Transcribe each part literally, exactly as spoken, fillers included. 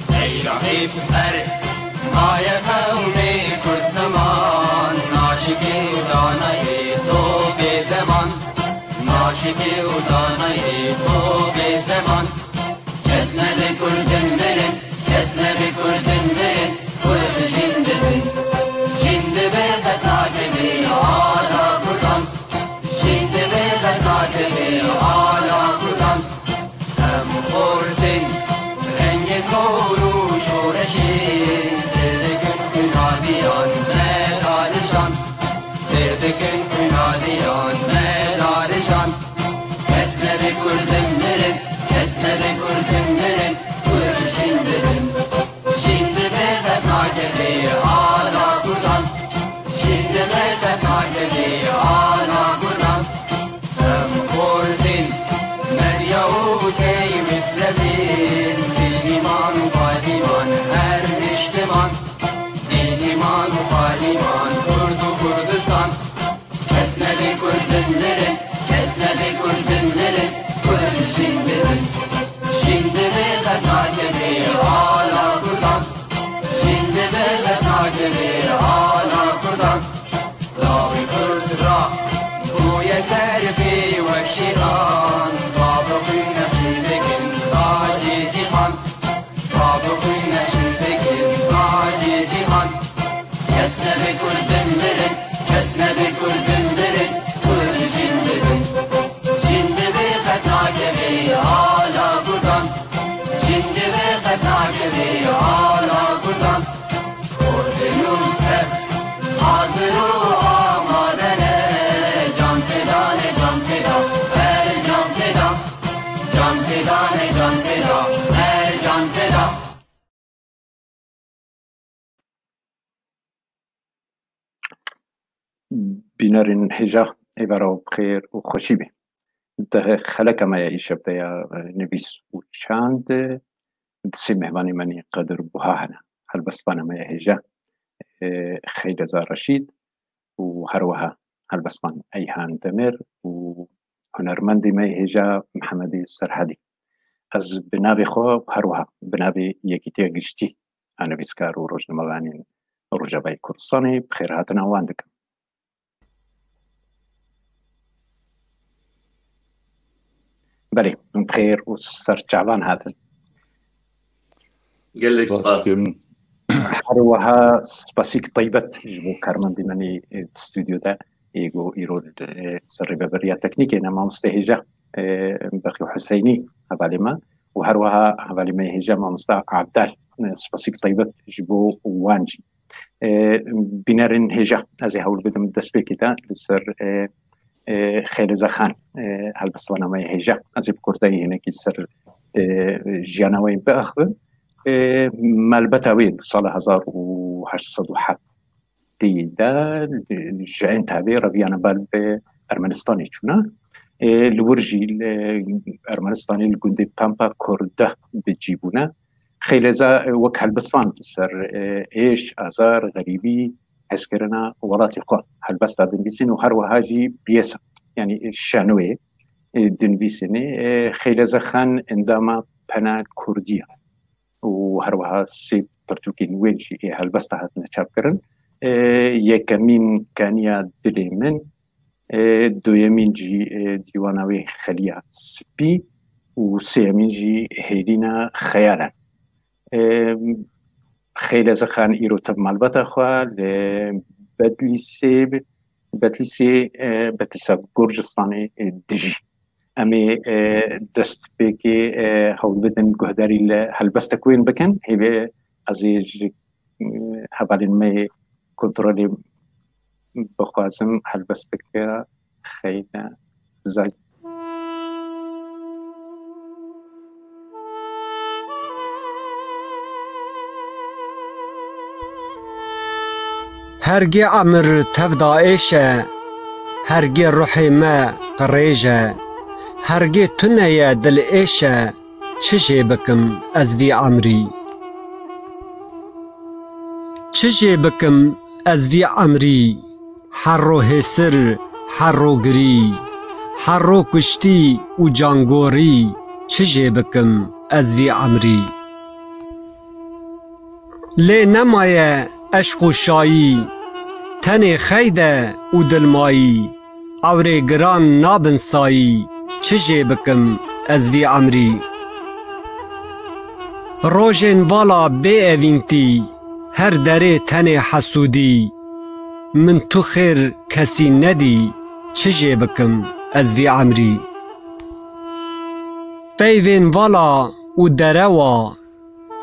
Seyra hêp ber, maye qewmê Kurd ziman, naşikê û danayê to bê zeman, naşikê û danayê to bê zeman. Kes nebe Kurdin mirin, kes nebe Kurdin mirin, Kurd jin dibin. Jin dibe qet nakeve ala Kurdan, jin dibe qet nakeve ala Kurdan. Em xortin rengê kor û şoreşê, sêr dikin kunadiyan me dalijan, sêr dikin kunadiyan me dalijan. Kes nebe Kurdin mirin, kes nebe Kurdin mirin, Kurd jin dibin. Jin dibe qet nakeve ala Kurdan, jin dibe qet nakeve ala Kurdan. Em xortin medya û tey mislevin, dîniman û qadîman her niştiman, dîniman û qadîman Kurd û Kurdistan. Kes nebe Kurdin mirin, kes nebe Kurdin mirin, Kurd jin dibin. Jin dibe qet nakeve ala Kurdan, jin dibe qet nakeve ala Kurdan. Lawê Kurd ra bûye serfê wek şêran, bavê xwe nexşî dikin tacê cîhan, bavê xwe nexşî dikin tacê cîhan. Kes nebe Kurdin mirin, kes nebe Kurdin mirin, Kurd jin dibin. Jin dibe qet nakeve ala Kurdan, jin dibe qet nakeve ala Kurdan. Kurdin û tev hazir û amade ne, can feda ne, can feda, her can feda, can feda ne, can feda, her can feda. Bînerên hêja, êvara we bi xêr û xweşî be. Di xeleka me ya îşev de ya, e, nivîs û çand, e, di sê mêvanê me nê Qedir Buha hene. Helbestvanê me ya hêja, e, Xeyleza Reşîd û her wiha helbestvan Eyhan Demir û hunermendê me yê hêja Mihemedê Serhedî. Ez bi navê xwe û her wiha bi navê Yekîtiya Giştî a nivîskar û rojnamevanên Rojavayê Kurdistanê bi xêrhatina wan dikim. Belê, bi xêr û ser çavan hatin. Gelek Spas spas. Dikim. Her wiha spasîk taybet ji bo karmendê me nê, e, stûdyo de, ê ku îro, e, ser rêveberiya teknîkê ne, mamoste hêja, e, Beqî Huseynî hevalê me û her wiha hevalê me hêja mamosta Abdal, e, spasîk taybet ji bo wan jî. E, bînerên hêja, ez ê hewl bidim destpêkê de li ser, e, e, Xêlize Xan, e, helbestvana me yê hêja. Ez ê bi kurdayî hinekî ser, e, jiyana wê biaxivim. E, malbata wê di sala hezar û heşt sed û heftê de, e, ji enta vê reviyane ber bi Ermenistanê çûna. E, li wir jî li Ermenistanê li gundê Pampa Kurda bi cî bûne. Xêleza, e, wek helbestvan li ser, e, êş, azar, xerîbî, hezkirina welatê xwe helbesta dinivîsîn û her wiha jî piyesa, yanî şanoyê, e, dinivîsînê, e, Xêleza Xan endama Pena Kurdî ye û her wiha sê pirtûkên wê jî ê helbesta hatine çapkirin. E, yekemîn Kaniya Dilê Min, e, duyemîn jî, e, dîwana wê Xeliya Spî û sêyemîn jî Hêlîna Xeyalan. E, Xêleze Xan îro tev malbata xwe li Bedlîsê, Bedlîsê, e, Bedlîsa Gurcistanê, e, dijî. Em ê, e, destpêkê, e, hewl bidin guhdarî li helbestek wên bikin. Hêvê ez ê ji, e, hevalên me yê kontrolê bixwazim helbesteke xeyle zay. Hergê emir tevda êş e, hergê ruhê me qirêj e, hergê tune ye dil êş e, çi jê bikim ez vî emrî? Çi jê bikim ez vî emrî, herro hêsir, herro girî, herro kuştî û cangorî, çi jê bikim ez vî emrî? Lê nemaye eşq û şayî, tenê xeyde û dilmayî, ewrê giran nabin sayî, çi jê bikim ez vî emrî? Rojên vala bê evîntî, her derê tenê hesûdî, min tu xêr kesî nedî, çi jê bikim ez vî emrî? Peyvên vala û derewa,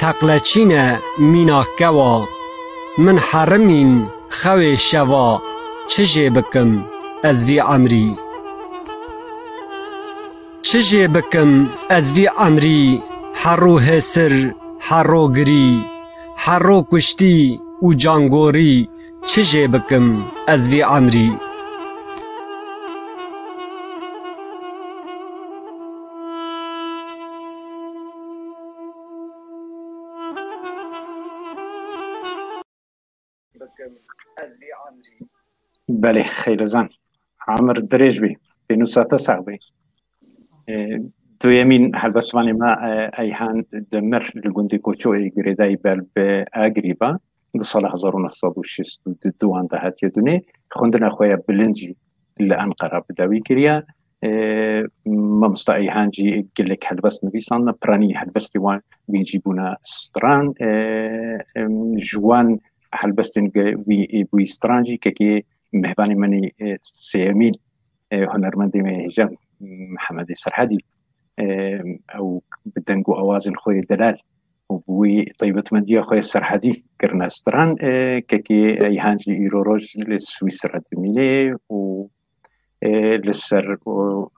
teqleçîne mîna kewa, min herimîn xewê şeva, çi jê bikim ez vî emrî? Çi jê bikim ez vî emrî, herro hêsir, herro girî, herro kuştî û cangorî, çi jê bikim ez vî emrî? Bikim ez vî emrî. Belê, xeylezan. Amir dirêj bî. Pênûsa te sax bî. E, duyemîn helbestvanê me, e, Eyhan Demir li gundê Koçoyê girêdayî ber bi Agirî ba. Di sala hezar û neh sed û şêst û du de hatiye dunê. Xwendina xwe ya bilind jî li Enqera bi dawî kiriye. E, Mamosta Eyhan jî gelek helbest nivîsandine, piranî helbestê wan wî jî bûne stran. E, em, ji wan helbestên ge-, wî, wî stran jî kekê mêvanê min ê, e, sêyemîn, e, hunermendê me hêja Mihemedê Serhedî, e, ew bi deng û awazên xwe yê delal û bi wî taybetmendiya xwe yê Serhedî kirine stran. E, kekê Eyhan jî îro roj li Swîsra dimîne û, e, li ser, û,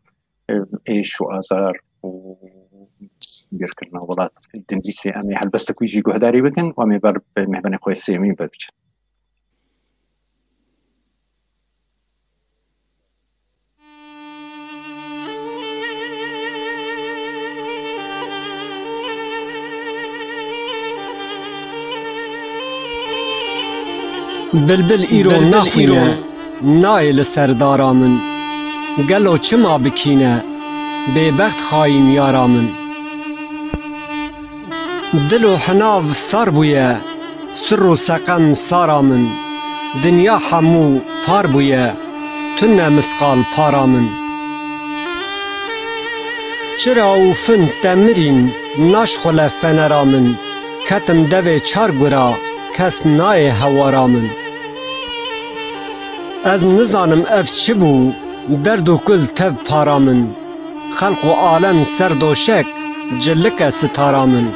e, êş û azar û girkirina welat dinivîsê. Em ê helbestek wî jî guhdarî bikin û em ê ber bi mêvanê xwe yê sêyemîn ve biçin. Bilbil îro naxwîne, nayê li ser dara min. Gelo çima bikîne, bêbext xayîn yara min. Dil û hinav sar bûye, sir û seqem sara min. Dinya hemû par bûye, tune misqal para min. Çira û fin te mirîn, naşxule fenera min. Ketim devê çar gura, kes nayê hewara min. Ez nizanim ev çi bû, derd û kul tev para min. Xelq û alem ser doşek, cilike sitara min.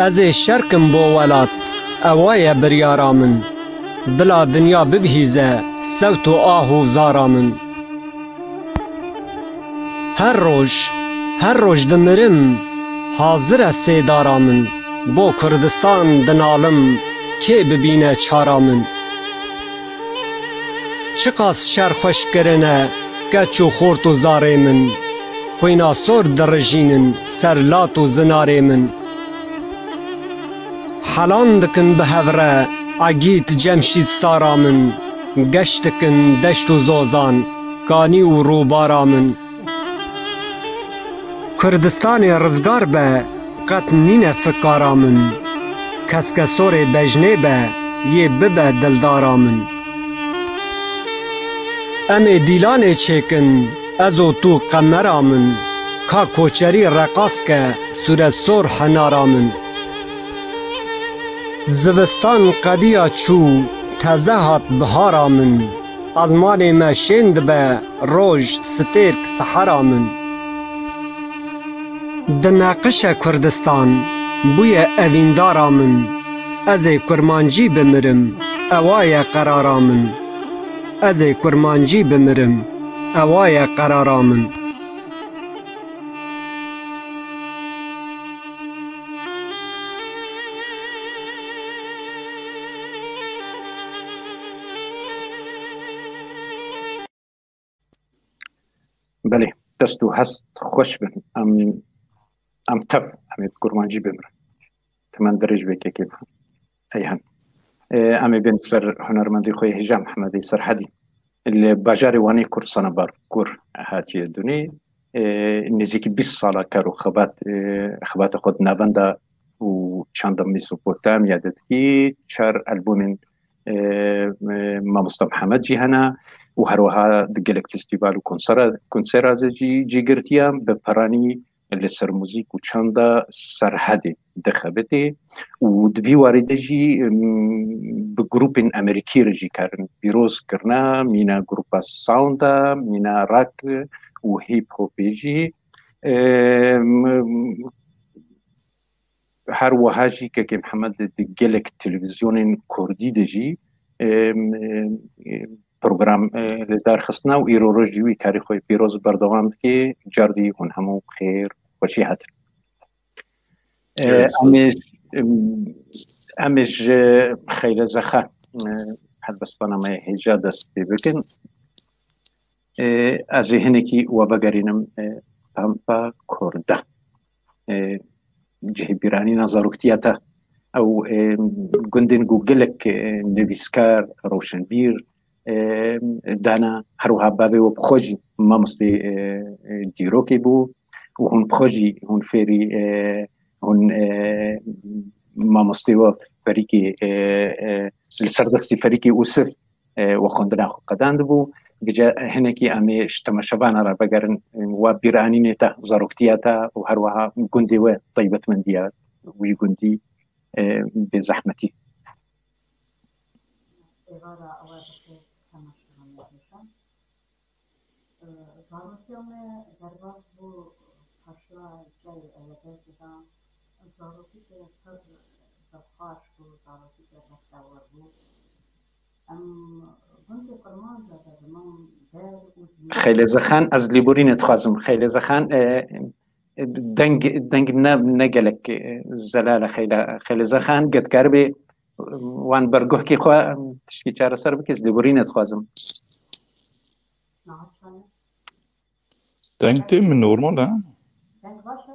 Ez ê şer kim bo welat, ewa ye biryara min. Bila dinya bibihîze, sewt û ah û zara min. Her roj, her roj dimirim, hazir e sêdara min. Bo Kurdistan dinalim, kê bibîne çara min. Çiqas şer xweş kirine, keç û xort û zarê min. Xwîna sor dirijînin, ser lat û zinarê min. Helan dikin bi hev re, Egîd Cemşîd Sara min. Geş dikin deşt û zozan, kanî û rûbara min. Kurdistanê rizgar be, qet nîne fikara min. Keske sorê bejnê be, yê bibe dildara min. Em ê dîlanê çêkin, ez û tu qemera min. Ka koçerî reqas ke, sûret sor henara min. Zivistan qediya çû, teze hat bihara min. Ezmanê me şên dibe, roj, stêrk, sehera min. Dineqişe Kurdistan, bûye evîndara min. Ez ê kurmancî bimirim, ewa ye qerara min. Ez ê kurmancî bimirim, ewa ye qerara min. Belê, dest û hest xweş bin. Em, em tev, em ê bi kurmancî bimirin. Temen dirêj be kekê. Eyhan. Em ê bên ser hunermendê xwe yê hêja Mihemedê Serhedî. Li bajarê Wanê Kursana Barkur hatiye dunê. Nêzîkî bîst sala kar û xebat, xebata xwe di navenda û çanda Mesopotamya de dikî. Çar albûmên mamosta Mihemed jî hene û her wiha di gelek festîval û konsera, konsera de jî cî girtiye. Bi piranî li ser muzîk û çanda Serhedê dixebitê û di vî warî de jî bi grûpên Amerîkî re jî karin pîroz kirine, mîna grûpa sounda, mîna rock û hip hopê jî. Her wiha jî Kekê Mihemed di gelek televîzyonên kurdî de jî program li dar xistine û îro roj jî wî karê xwe pîroz berdewam dike. Cardî hûn hemû xêr xweşî hatin. Em ê, em ê ji Xeylezexan helbestana me hêja dest pê bikin. Ez ê hinekî we vegerînim pempa Kurda. Cihê bîranîna zaroktiya te. Ew gundên ku gelek nivîskar, rewşenbîr dana, her wiha bavê we bi xwe jî mamostê dîrokê bû û hûn bi xwe jî hûn fêrî, hûn mamostê we ferîkê, li ser destî ferîkê Ûsiv we xwendina xwe qedandibû. Gije hinekî em ê ji temaşevana re vegerin, wa bîranînê te, zaroktiya te û her wiha gundê we, taybetmendiya wî gundî, bê zehmetî. Êvara ew e bi xêr temaşevanê hêja. Zarotiya me derbas bû paşa çiyayê Eledezê de. Zarokî ke pir dilxweş bû, zarokî ke bextewar bû. Em gundê Kurmanca de diman der û cî- Xeylezexan, ez lêborînê dixwazim. Xeylezexan, e, e, deng, deng ne, ne gelek, e, zelal e. Xeyle-, Xeylezexan, ge dikaribê wan berguhkê xwe tişkî çareser bike, ez lêborînê dixwazim. Niha çaye? Deng tê min normal e. Deng baş e?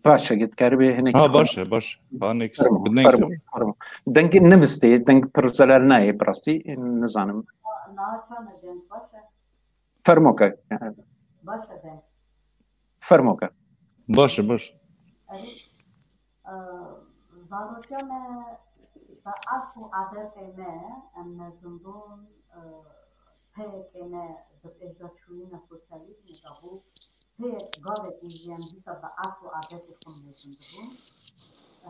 Baş e, ge dikaribê hinekî Ha, xwe baş e, baş e. Ha, next. Fermo, bi deng fermo, e. Fermo. Deng nivistê, deng pir zelal nayê, bi rastî, nizanim. Niha çaye deng baş e? Fermo ke. Baş e deng. Fermo ke. Baş e, baş e. Erê, e, zarotiya me bi erf û adetê me, em mezin bûn, e, peyekê me di pêşda çûyîna sosyalîzmê de bû, peyek gavekî jî em dîsa bi erf û adetê xwe mezin dibûn.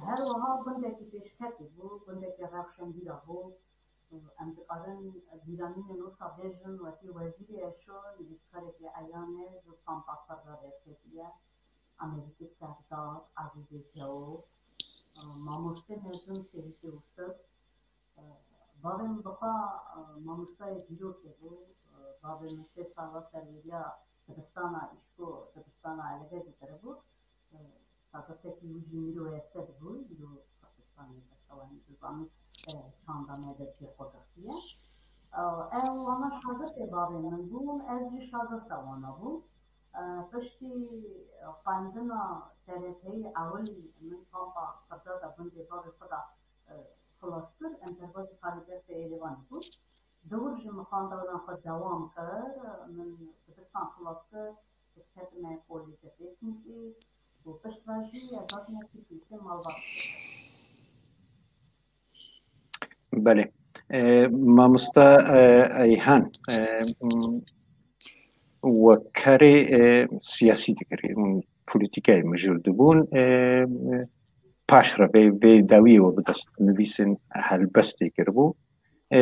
Her wiha gundekî pêşketî bû, gundekî rewşenbîra bû. Em dikarin bîranînên wisa bêjin, wekî Wezîrê Eşo, nivîskarekî eyan e, ji kampa xwe re derketiye. Amerîkî Serdar, Ezîzê Cewo, mamostê mezin Ferîkê Ûsiv. Bavê min bi xwe mamostayê dîrokê bû. Bavê min şêst sala serweriya dibistana Îşko, dibistana Eledezê kiribû. Şagirtekî wî jî Mîro Esed bû, îro Kurdistanê, belka wan dizanin, e, çanda me de cihê xwe girtiye. E, ew wana şagirtê bavê min bûn, ez jî şagirta wana bûm. E, piştî xwendina sereteyî ewil min kampa Qirda de gundê bavê xwe de, e, xilas kir, em derbazî karîgehê Êrêvanê bûn. Di wir jî min xwendina xwe dewam kir, min dibistan xilas kir, ez ketime kolêja teknîkî û pişt ve jî ez hatime Tiflîsê malbat. Belê. E, mamosta, e, Eyhan, e, m, we karê, e, siyasî dikirî, hûn polîtîkayê mijûl dibûn, e, paş re vê, vê dawiyê we bi dest nivîsên helbestê kiribû. E,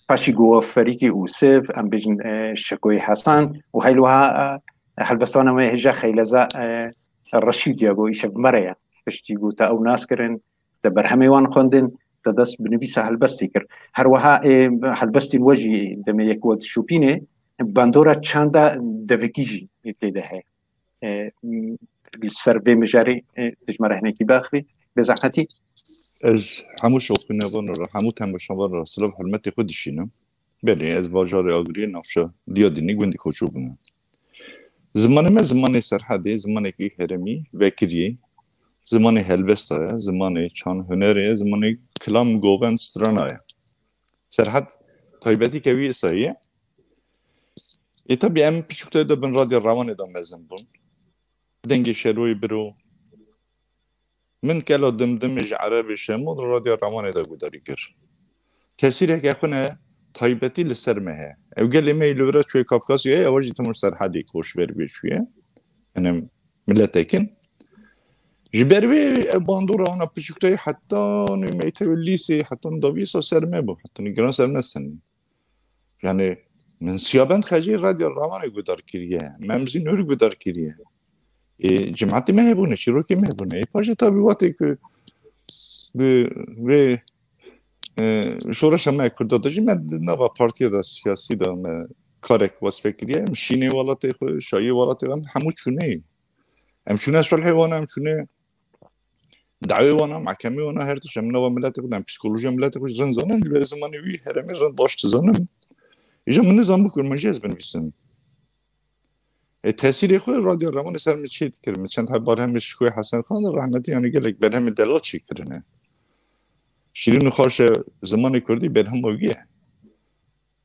paşî ku we Ferîkê Ûsiv, em bêjin, e, Şekoyê Hesan û heyl wiha, e, helbestana me hêja Xeyleza, e, Reşîd ya ku îşev me re ye. Piştî ku te ew nas kirin, te berhemê wan xwendin, te dest bi nivîsa helbestê kir. Her wiha, e, helbestên we jî demê yek we dişopîne, bandora çanda devikî jî tê de heye. E, li ser vê mijarê, e, tu ji me re hinekî biaxivî, bê zehmetî? Ez hemû şopînevan re, hemû temaşevan re silav hurmetê xwe dişînim. Belê, ez bajarê Agiriyê, navça Diyadînê, gundê Koçûbûn me. Zimanê me zimanê Serhedê, zimanekî herêmî, vekirî. Zimanê helbesta ye, zimanê çand hunerê ye, zimanê kilam, govend, strana ye. Serhed taybetî kevî îsa ye. Ê tabî em piçûktayê de bin Radya Rewanê de mezin bûn. Dengê Şeroyê biro. Min kela Dimdimê ji Erebê Şemo di Radya Rewanê de guhdarî kir. Tesîreke xwe ne taybetî li ser me heye. Ew gelê me yê li vir çûye Kafkasyayê, ewa jî tim Serhedê koçber bê çûye. Em miletek in. Ji ber wê ev bandora wana piçûktayê heta nû mektebê lîsê, heta nû dawî îsa ser me bû. Heta nû giran ser me senî. Yani min siyabend xecî Radya Rewanê guhdar kiriye. Memzî Nûr guhdar kiriye. Ê, cimatê me hebûne, çîrokê me hebûne. Ê, paşê tabî watê ku bi vê, e, şoreşa me Kurda de jî me di nava partiya de siyasî de me karek wesfe kiriye. Em şînê welatê xwe, şayê welatê xwe, em hemû çûnê. Em çûne sulhê wan, em çûne dawê wana, mehkemê wana, her tişt em nava miletê xwe, em psîkolojiya miletê xwe jî rind zanin, li vê zimanê wî herêmê rind baş dizanin. Îja min nizan bû ku min jî ez binivîsim. Ê, tesîrê xwe Radya Rewanê ser min çê dikir. Min çend heb berhemê Şikoyê Hesen Xan de rehmetî, yani gelek berhemê delal çêkirine. Şîrîn û xaş e zimanê kurdî berhema wî ye.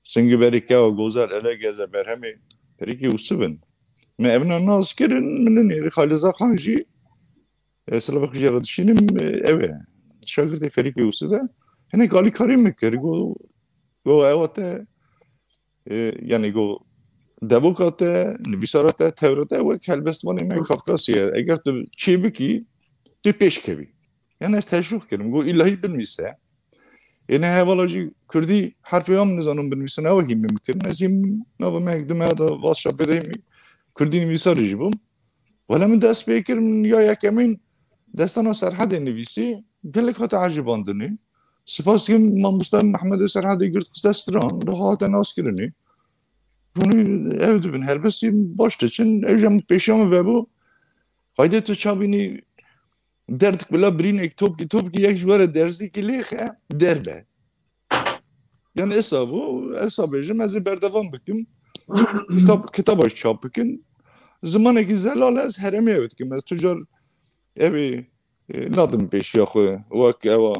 Singî berî kewa gozel ele geze berhemê Ferîkê Ûsûv in. Me evna nas kirin, min nêrî Xalîza Xan jî, e, silavek jê re dişînim, e, ew e. Şagirtê Ferîkê Ûsûv e. Hinek alîkarî min kir, go, go ewa te, e, yani go devoka te, nivîsara te, tewra te wek helbestvanê me Kafkasya ye. Eger tu çê bikî, tu pêş kevî. Yani ez teşwîq kirim, go îlahî binivîse. Êne hevala jî kurdî herfê wan min nizanim binivîsin, ew hîmê min kirin. Ez hîm nava mehek du meha de vas şapê de hîmî kurdî nivîsarî jî bûm. Wele min dest pê kir, min ya yekemîn Destana Serhedê nivîsî, gelek hate ecibandinê. Spas dikim mamoste Mehmedê Serhedê girt xiste stran, daha hate naskirinê. Hûn ev dibin, helbestî baş diçin, ew jî min pêşiya min vebû. Qaydê tu çavînî derdik bila birînek topkî topkî yek ji we re derzîkî lêxe derbe. Yani esa bû, esa bêjim, ez ê berdewam bikim. Kitab, kitaba jî çap bikin. Zimanekî zelal ez herêmê ew dikim. Ez tu car evê, e, nadim pêşiya xwe, wek ewa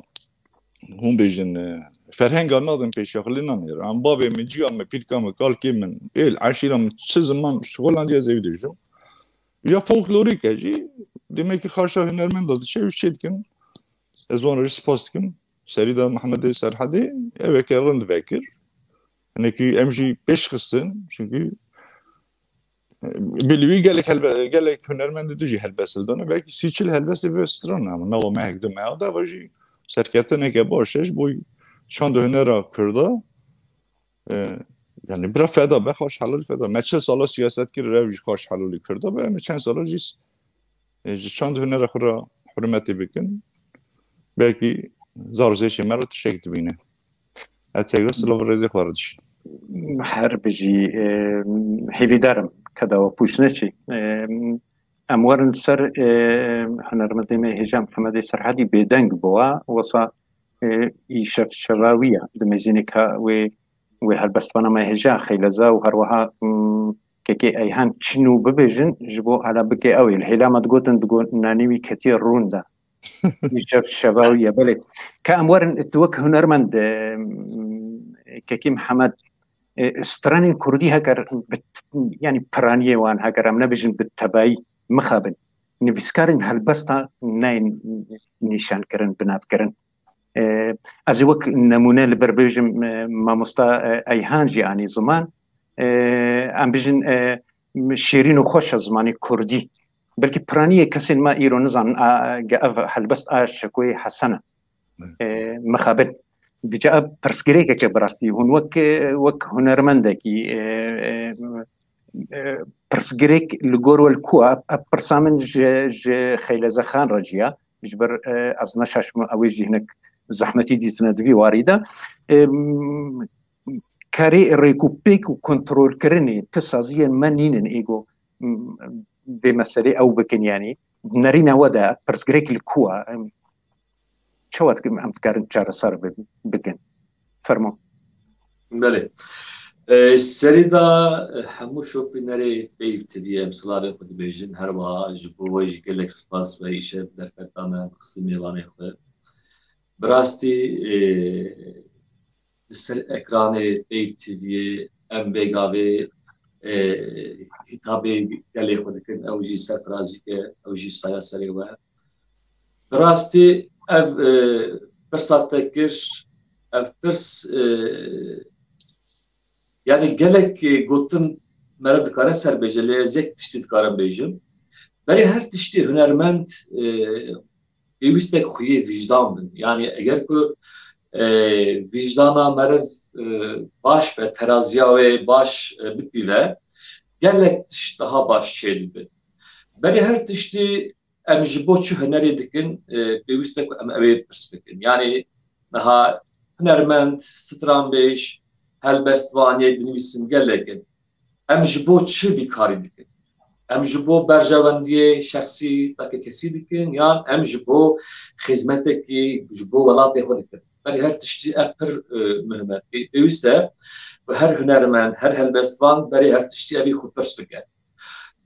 hûn bêjin, e, ferhenga nadim pêşiya xwe lê nanêrim. Em bavê min, ciya min, pîrka min, kalkê min, êl, eşîra min, çi ziman, ji Holandî ez ewî dibêjim. Ya folklorîk e jî, demekî xaşa hunermenda diçe, ew çê dikin. Ez wan re jî spas dikim. Serî de Mehmedê Serhedê, ew eke rind vekir. Hinekî em jî pêş xistin, çunkî, e, bilî wî gelek helbe-, gelek hunermendê tu jî helbest dane. Belkî sî çil helbestê bi stran, ama nava mehek du meha de ve jî serkeftineke baş e ji bo çand û hunera Kurda. E, yani bira feda be, xaş helal feda. Me çil sala siyaset kir, ev jî xaş helalî Kurda be. Em çend sala jî, e, ji çand hunera xwe re hurmetê bikin. Belkî zar zêşê me re tiştek dibîne. Ez tekrar silav û rêzê xwe re dişînim. Her bijî, e, hêvîdar im ke dawa pûç neçî. E, em werin ser, e, hunermendê me hêja Mihemedê Serhedî bêdeng bûwa. Wesa, e, îşev şeva wî ye. Di mejînê ka wê, wê helbestvana me hêja Xeyleza û herweha, m, kekê Eyhan çi nû bibêjin, ji bo hala bike ew ê. Li hêla me digotin, digo nanî wî ketiye rûn de. Îşev şeva wî ye. Belê. Ka em werin, tu wek hunermend, e, kekî Mihemed, e, stranên kurdî heger bi t-, yani piraniyê wan heger em nebêjin bi tebayî mixabin, nivîskarên helbesta neyên nîşankirin, binavkirin. E, ez ê wek nemûne li vir bêjim, e, mamosta, e, Eyhan jî anî ziman. E, em bijin, e, şêrîn û xweş e zimanê kurdî. Belkî piraniyê kesên me îro nizanin, a, ge ev helbest a Şekoyê Hesen e. E, mixabin. Dîca ev pirsgirêkeke bi rastî. Hûn wek, e, wek hunermendekî, e, e, e, pirsgirêk li gor we li ku e? Ev, ev pirsa min ji, ji Xeyleze Xan re ciya. Ji ber, e, ez neşaşim, ew ê jî hinek zehmetî dîtine di vî warî de. E, m, karê rêk û pêk û kontrolkirinê ti saziyên me nînin êgo, m, vê meselê ew bikin, yanî nerîna we de pirsgirêk li ku e? Em, çawa dikin em dikarin çareser bi-, bikin? Fermo. Belê. E, serî de, e, hemû şopînerê Peyv T V'yê em silavê xwe dibêjin. Her wiha ji bo we jî gelek spas we îşev derfeta me bi qisî mêvanê xwe. Bi rastî, e, li ser ekranê Peyv T V'yê em vê gavê, e, hîtabê gelê xwe dikin. Ew jî serfirazî ke, ew jî saya serê we. Bi rastî ev, e, pirsa te kir, ev pirs, e, yani gelek, e, gotin meriv dikare ser bêje, lê ez yek tiştî dikarim bêjim. Berê her tiştî hunermend, e, pêwîstek xuyê vîjdan bin. Yani eger ku, e, vîjdana meriv, e, baş be, teraziya wê baş, e, bipîve, gelek tişt daha baş çêdibe. Berê her tiştî em ji bo çi hunerê dikin, e, pêwîst e ku em ew ê pirs bikin. Yani niha hunermend, stranbêj, helbestvan yê dinivîsin gelek in. Em ji bo çi vî karî dikin? Em ji bo berjewendiyê şexsî, takekesî dikin, yan em ji bo xizmetekî, ji bo welatê xwe dikin? Berê her tiştî ev pir, e, muhim e. Pê-, pêwîst e ku her hunermend, her helbestvan berê her tiştî evî xwe pirs bike.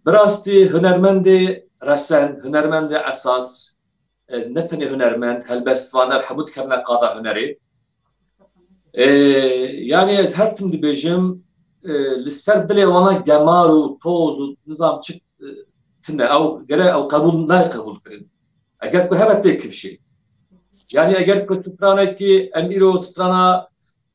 Bi rastî hunermendê resen, hunermendê esas, e, ne tenê hunermend, helbestvan, ev hemû dikevine qada hunerê. E, yani ez her tim dibêjim, e, li ser dilê wana gemar û toz û nizam çi, e, tune, ew gere ew qebûl, nayê qebûl kirin. Eger ku hebe tê kifşê. Yani eger ku stranekî em îro strana,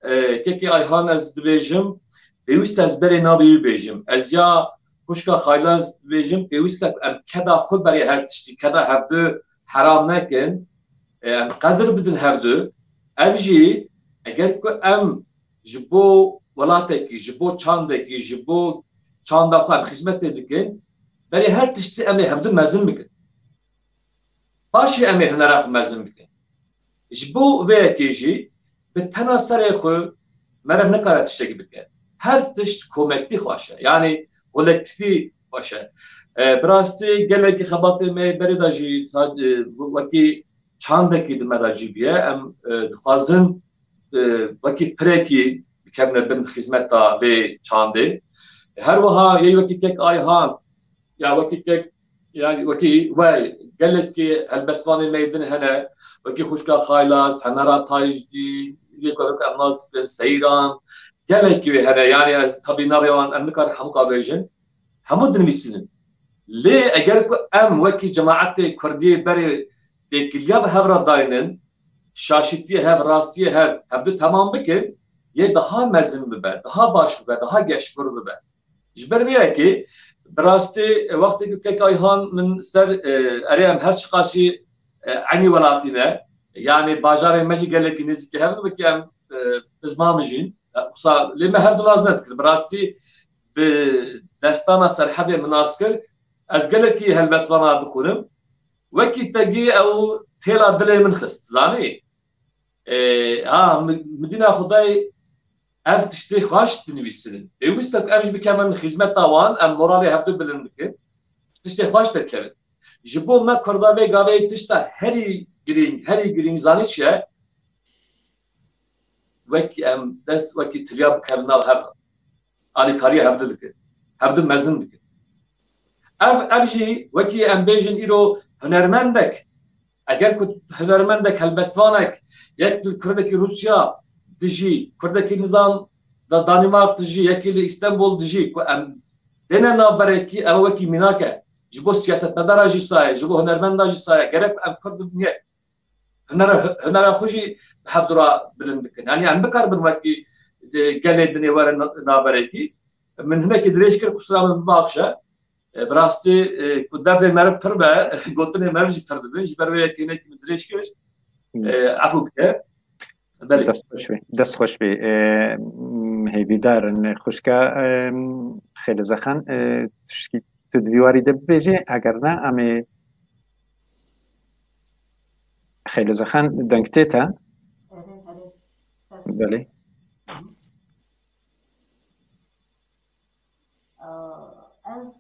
e, kekê Ayhan ez dibêjim, pêwîst ez berê navê wî bêjim. Ez ya xwişka Xaylan ez dibêjim, pêwîst e ku em keda xwe berê her tiştî, keda hevdu heram nekin, e, em qedir bidin hevdu. Ev jî eger ku em ji bo welatekî, ji bo çandekî, ji bo çanda xwe em xizmetê dikin, berê her tiştî em ê hevdu mezin bikin. Paşê em ê hunera xwe mezin bikin. Ji bo vê yekê jî bi tena serê xwe meriv nikare tiştekî bike. Her tişt komektî xweş e. Yani kolektîfî xweş e. E, bi rastî gelekî xebatê me berê de jî sa-, e, wekî çandekî di me de cî bûye. Em, e, dixwazin, e, wekî pirekî bikevine bin xizmeta vê çandê. Her wiha yê wekî kek Ayhan ya wekî kek, yani wekî we gelekî helbestvanê me yê din hene, wekî xwişka Xaylaz, Henera Taycî, yê ku em nas dikin, Seyran, gelekî wê hene. Yani ez tabî navê wan em nikarin hemûka bêjin. Hemû dinivîsînin. Lê eger ku em wekî cemaetê kurdiyê berê têkiliya bi hev re daynin, şaşîtiyê hev, rastiyê hev, hevdu temam bikin, yê daha mezin bibe, daha baş bibe, daha geşkur bibe. Ji ber vê yekê, bi rastî, wextê ku kek Ayhan min ser, e, erê em her çiqasî, e, enî welatî ne, yani bajarê me jî gelekî nêzîkî hev in, wekî em, e, bi ziman mijîn. Wisa lê me her du nas nedikir. Bi rastî bi destana Serhedê min nas kir. Ez gelekî helbestvana dixwînim. Wekî tegî ew têla dilê min xist, zanî? E, ha, mi, mi dîna Xwedayê ev tiştê xweş dinivîsînin. Pêwîst e ku em jî bikevin xizmeta wan, em moralê hevdu bilind bikin. Tiştê xweş derkevin. Ji bo me Kurda vê gavê tişta herî girîng, herî girîng zanî çi ye? Wekî em dest, wekî tiliya bikevin nav hev, alîkariya hevdu bikin. Hevdu mezin bikin. Ev, ev jî wekî em bêjin îro hunermendek, eger ku hunermendek, helbestvanek, yek li kurdekî Rûsya dijî, kurdekî nizam da Danîmark dijî, yekî li Îstenbul dijî, ku em dêne navberekî, ew wekî mînak e. Ji bo siyasetmedara jî saye, ji bo hunermenda jî saye. Gerek em kurd bibin yek. Hunera, hunera xwe jî bi hevdu re bilind bikin. Yani em bikaribin wekî, e, gelê dinê were na-, navberekî. Min hinekî dirêj kir, qusura min bibaxşe. E, bi rastî, e, ku derdê meriv pir be, gotinê meriv jî pir didin. Ji ber vê yekê hinekî min dirêj kir. Hmm. E, efû bike. Belê. Dest xweş bê. Dest xweş bê. E, m, hêvîdar in. Xwişka, e, m, Xêlê Zexan, e, tişkî tu di vî warî de bibêjê, eger ne, em ê Xêlê Zexan deng tê te? Erê, erê. Belê. Ez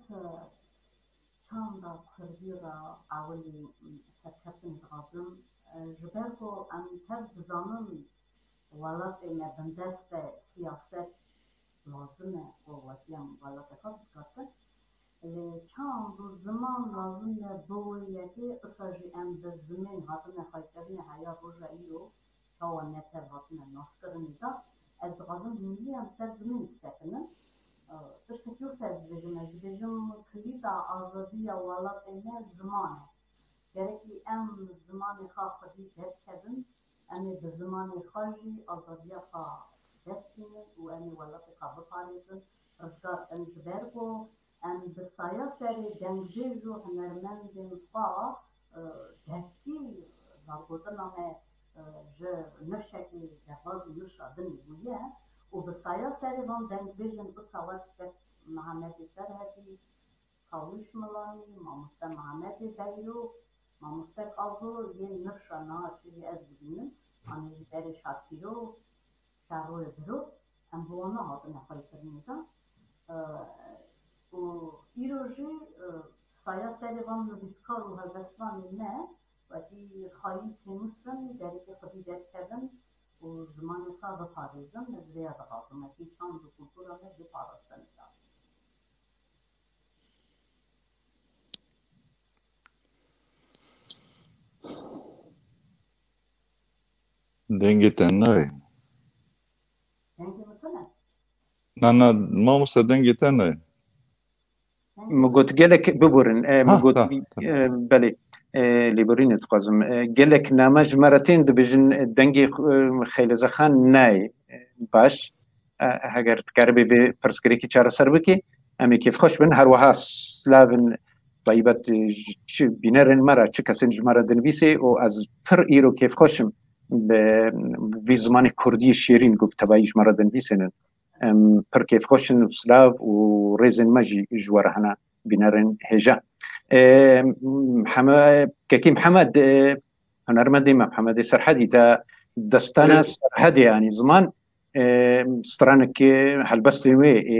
çanda kurdî re ewilî serkeftin dixwazim. Ji ber ku em tev dizanin welatê me bindest e siyaset, lazim e ku westiya welatê xwe bikartin. Lê çand û ziman lazim e bo wê yekê, isa jî em bi zimên hatine xweykirinê heya roja îro, çawa netev hatine naskirinê de, ez dixwazim hûn li em ser zimên bisekinim. Tiştekî wisa ez dibêjim, ez dibêjim kilîta azadiya welatê me ziman e. Gerekî em zimanê xwe xwedî derkevin, em ê bi zimanê xwe jî azadiya xwe dest bînin û em ê welatê xwe biparêzin. Rizgar, em ji ber ku em bi saya serê dengbêj û hunermendên xwe, e, devkî dargotina me, e, ji nifşekê derbazî nifşa din bûye û bi saya serê van dengbêjên wisa wek Mehemedê Serhedî, Kawîş Milanî, mamoste Mehemedê Beyro, mamoste Kazo yên nifşa niha çi jî ez dibînim, anê ji berê Şakîro, Şaroyê Biro, em bi wana hatine xweykirinê de. E, û îro jî, e, saya serê van nivîskar û helbestvanên me, wekî xayî tênûsin, gerekê xwedî derkevin û zimanê xwe biparêzin, ez vêya dixwazim, wekî çand û kultura me bê parastinê de. Dengê te nayê. Dengê min tune? Na, na, mamoste, dengê te nayê. Min got gelek biborin. E, min Ha, got, tamam, tamam. e, belê. E, lêborînê dixwazim. E, gelek name ji me re tên dibêjin, e, dengê, e, Xeylezexan nayê. E, baş. E, heger dikaribê vê pirsgirêkî çareser bikî, em ê kêfxweş bin. Her wiha silavin taybet, e, ji çi bînerên me re, çi kesên ji me re dinivîsê û ez pir îro kêfxweş im bi vî zimanê kurdî şêrîn ku bi tevayî ji me re dinivîsênin. Em pir kêfxweş in û silav û rêzên me jî ji we re hene bînerên hêja. E, Heme-, Kekî Mihemed, e, hunermendê me Mihemedê Serhedî de destana Serhedê, yanî ziman, e, stranek, e, helbestê wê, e,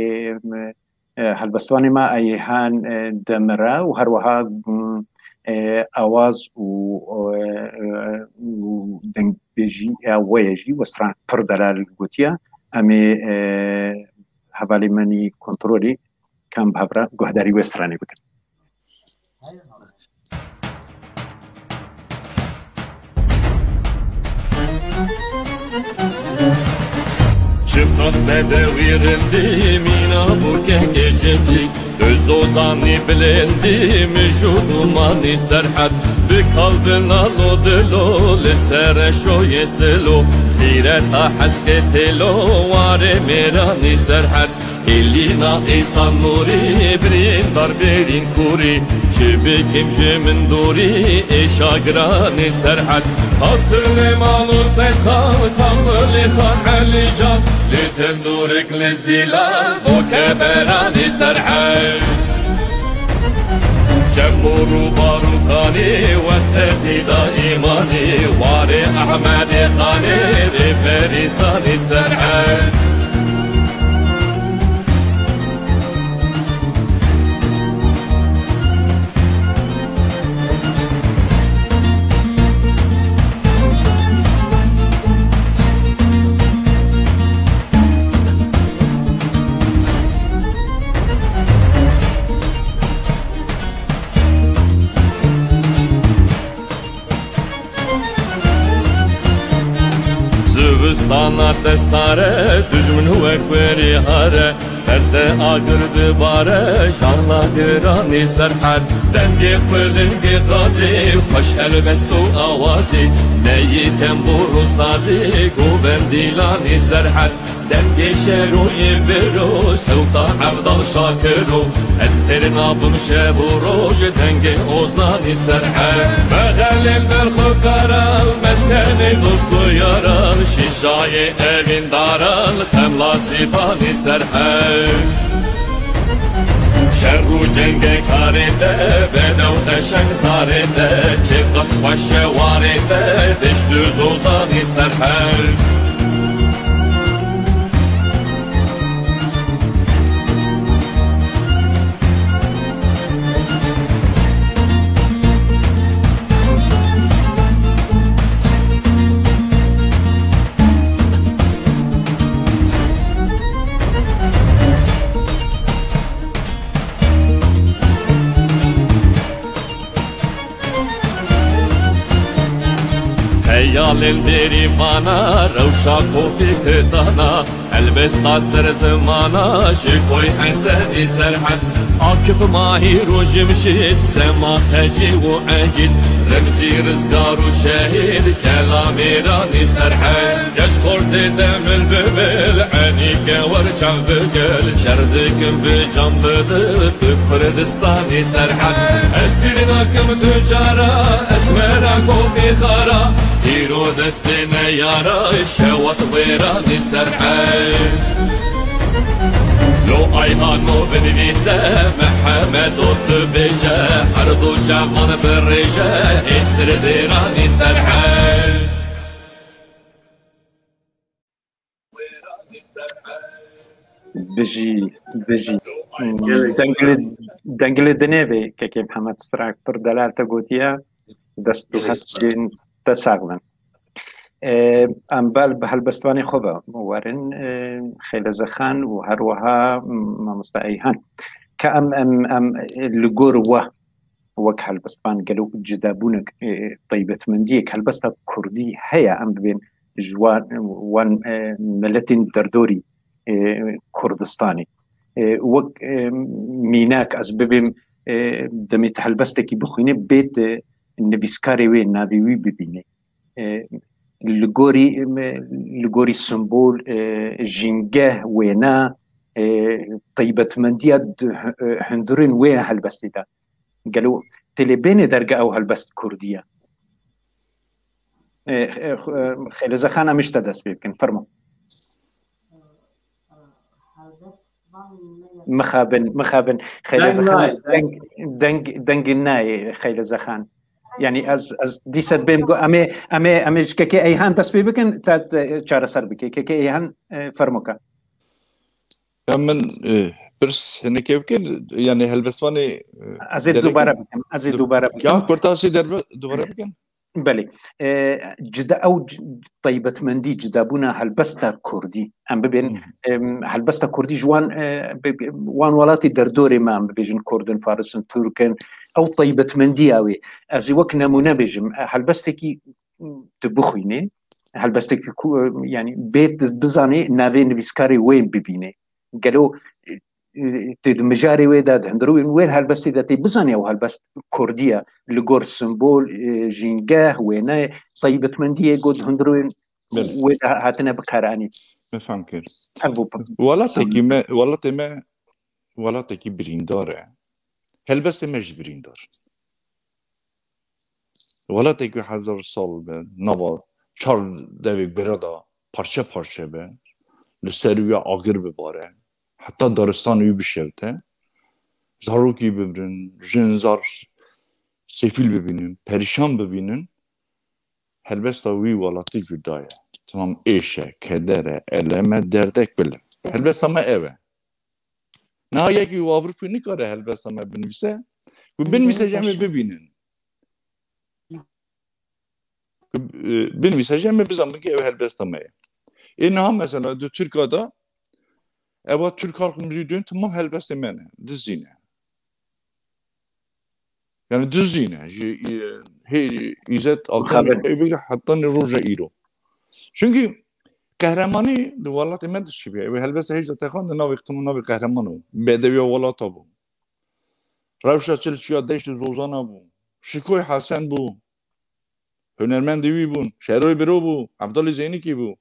e, helbestvanê me Eyhan, e, Demir e û her wiha, mm, e, awaz û, e, e, û dengbêjî ya wê ye jî we stranek pir delal gotiye. Em ê, e, hevalê me nî kontrolî kam bi hev re guhdarî wê stranê bikin. Çiqas bedewî rindî mîna bû kengê cindî, tu zozanî bilindî mij û dumanî Serhed, bi kalbina lo dilo li ser reşoyê silo, xîreta heskê têlo warê mêranî Serhed. Hêlîna Îsa Nûrî, birîndar bêrîn kûrî, çi bikim ji min dûrî, ê şagiranê Serhed. Hasir lê mal û Seydxan, Kamilî Xan, Elîcan, lê tendurik lê zîlan, bo keberanê Serhed. Çemûr û Barûkanê, wextê qîda îmanê, warê Ehmedê Xanê, rêberî Sanî Serhed. Zivistana te sare, dijmin wek werî hare, ser te agir dibare, jana giranî Serhed. Dengê qulingê qazî, xweş helbest û awazî, neyî tembûr û sazî, govendîlanî Serhed. Dengê Şeroyê Biro, sewta Evdal Şakiro, ez têr nabim şev û roj, dengê Ozanî Serhed. Mexelên berxwedaran, meskenê dost û yaran, şîşayê evîndaran, xemla Sîpanî Serhed. Şer û cengê karê te, bedew qeşeng zarê te, çiqas xweş e warê te, deşt û zozanî Serhed. Yalên bêrîvana rewşa kofî kitana, helbesta ser zimana ji koy Hesedî Serhed. Akif Mahîr û Cimşîd, Sema Xecî û Egîd, Remzî Rizgar û Şehîd, Kela Mêranî Serhed. Geç xortê demil bibil, enî kewer çav bigil, çer dikim bi can bidil, bi Kurdistanî Serhed. Ez bîr nakim tu cara, ez mera kofî xara, îro destê neyara, şewat wêranî Serhed. Lo Ayhan o binivîse, Mehmet o tu bêje, her du çavan birêje, êsir dêranî Serhed. Bijî, bijî. Gelek Dengli, dengli dinê be, kekê Mihemed Strak, pir delal te gotiye. Dest û Gelek hest bin, te sax bin. Ê, em bel bi helbestvanê xwe ve werin, ê, Xêlezexan û her wiha Mamosta Eyhan. Ka em, em, em li gor we wek helbestvan gelo cudabûnek, ê, taybetmendiyek helbesta kurdî heye em bibên ji wan, wan, ê, miletên derdorî, ê, Kurdistanê. Ê, wek, ê, mînak ez bibêm, ê, demê tu helbestekî bixwînê bê tu nivîskarê wê navê wî bibînê. Ê, li gorî, ê, li gorî simbol, ê, jîngeh, wêne, ê, taybetmendiya di, ê, hundirên wê helbestê de. Gelo tê lê bênê derge ew helbest kurdî ye? Ê, ê, xu-, ê, Xêlezexan, em ji te dest pê bikin. Fermo. Mixabin, mixabin. Xêlezexan, deng, deng, deng nayê Xêlezexan. Yani ez, ez dîset bêm go, em ê, em ê, em ê ji kekê Eyhan dest pê bikin, te, te çareser bike. Kekê Eyhan, e, fermo ke. Ya min, e, pirs hinekê bikin, yani helbestvanê, e, Ez ê derê dubare bikin. bikim. Ez ê dubare bikim. Ya kurtasî derbe dubare bikin. Belê. E, cida, ew c-, taybetmendî, cidabûna helbesta kurdî. Em bibên, em, helbesta kurdî ji wan, e, bi, bi, wan welatî derdorê me, em bibêjin kurdin, farisin, turkin. Ew taybetmendiya wê. Ez ê wek nemûne bêjim. E, helbestekî tu bixwînê, helbestekî ku, e, yani bê tu bizanê navê nivîskarê wê bibînê. Gelo, e, e, tê di mijarê wê de, di hundirên wê helbestê de tê bizanê ew helbest kurdî ye. Li gor simbol, e, jîngeh, wêne, taybetmendiyê ku di hundirên Belê. wê de hatine bikaranîn. Me fam kir. Ev bû p-, Welatekî me, welatê me, welatekî birîndar e. Helbestê me jî birîndar. Welatekî hezar sal bi nava çar devê bira de parçe parçe be, li ser wî agir bibare, heta daristan wî bişewte, zarokî bibrin, jin zar sefîl bibînin, perîşan bibînin, helbesta wî welatî cuda ye. Tamam êş e, keder e, elem e, derdek bile. Helbesta me ev e. Niha yekî û Avrupî nikare helbesta me binivîse. Ku binivîse jî em ê bibînin. Ku, e, binivîse jî em ê bizanin ki ew helbesta me ye. Ê niha mesela di Tirka de, eva Tirk halk müziği diyorsun, tamam helbestê me ne. Dizî ne. Yani dizî ne. Ji, e, hê, îzet Mixabin. Akan bigre heta ne roja îro. Çünkü qehremanî di welatê me dişibiye. Ew helbesta hêj de texan de navê, tamam navê qehreman o. Bedewiya welata bû. Rewşa Çilçiya Deşt û Zozana bû. Şikoy Hesen bû. Hunermendê wî bûn. Şeroy Biro bû. Evdalî Zeynikî bû.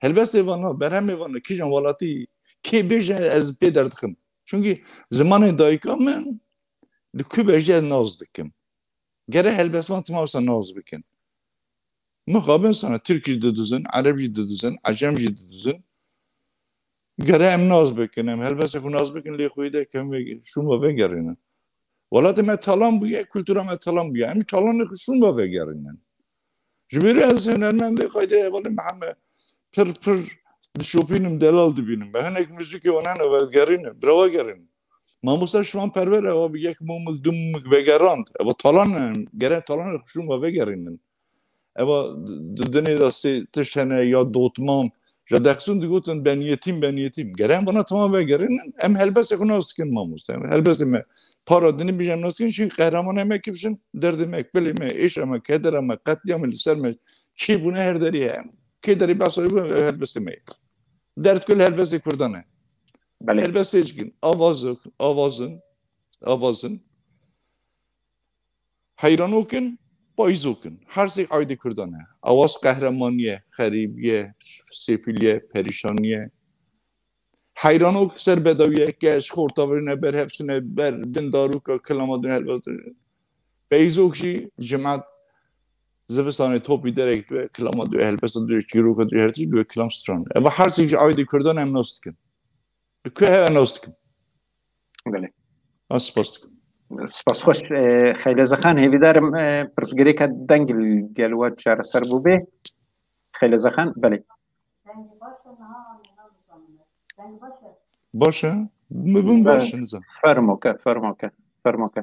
Helbestê vana, berhemê vana, kîjan welatî, kê bêje ez pê derdixim. Çünkü zimanê dayika min li ku bêje ez nas dikim. Gere helbestvan tima wisa nas bikin. Mixabin sana Tirk jî didizin, Ereb jî didizin, Ecem jî didizin. Gere em nas bikin, em helbestê xwe nas bikin, lê xwî de kem ve-, şûn ve vegerînin. Welatê me talan bûye, kultura me talan bûye. Em talanê xwe şûn ve vegerînin. Ji bîrê ez hunermendê qayde hevalê Mihemed pir pir dişopînim, delal dibînim. Me hinek muzîkê wan hene vegerînin, bira vegerînin. Mamosta Şivan Perwer ewa bi yek mumik, du mumik vegerand. Ewa talan e, gere talanê xwe şûn ve vegerînin. Ewa di dinê de sê tişt hene ya dotmam. Ji dexsûn digotin ben yetîm, ben yetîm. Gere em vana tamam vegerînin. Em helbestê xwe nas dikin mamoste. Em helbestê me para dinê bîje em nas dikin. Çünkü qehremanê me kifşin, derdê me, pilê me, êşa me, kedera me, qetlîamê li ser me, Çîbûne her derî heye. Kê derî behsa wê bû, ev helbestê me ye. Derdkul helbestê Kurdan e. Belê. Helbestê çikin. Avazok, avazin, avazin. Heyranokin, payîzokin. Her sê aydê Kurdan e. Awaz qehremanî ye, xerîbî ye, sêfîlî ye, perîşanî ye. Heyranok ser bedawî ye, keç, xortavirîne, berhev çine, ber, bin daroka, kilama din helbest. Peyzok jî cimat zivistanê topî derek dibe, kilama dibe, helbesta dibe, çîroka dibe, her tişt dibe, kilam stran. Eva her sê jî aydê Kurdan em nas dikin. Ku heve nas dikim. Belê. Ez spas dikim. Spas xweş. E, Xeylê Zexan, hêvîdarim, e, pirsgirêka deng li gel we çareser bûbê. Xeylê Zexan, belê. Baş e? Min bin baş e, nizam. Fermo ke, fermo ke, fermo ke.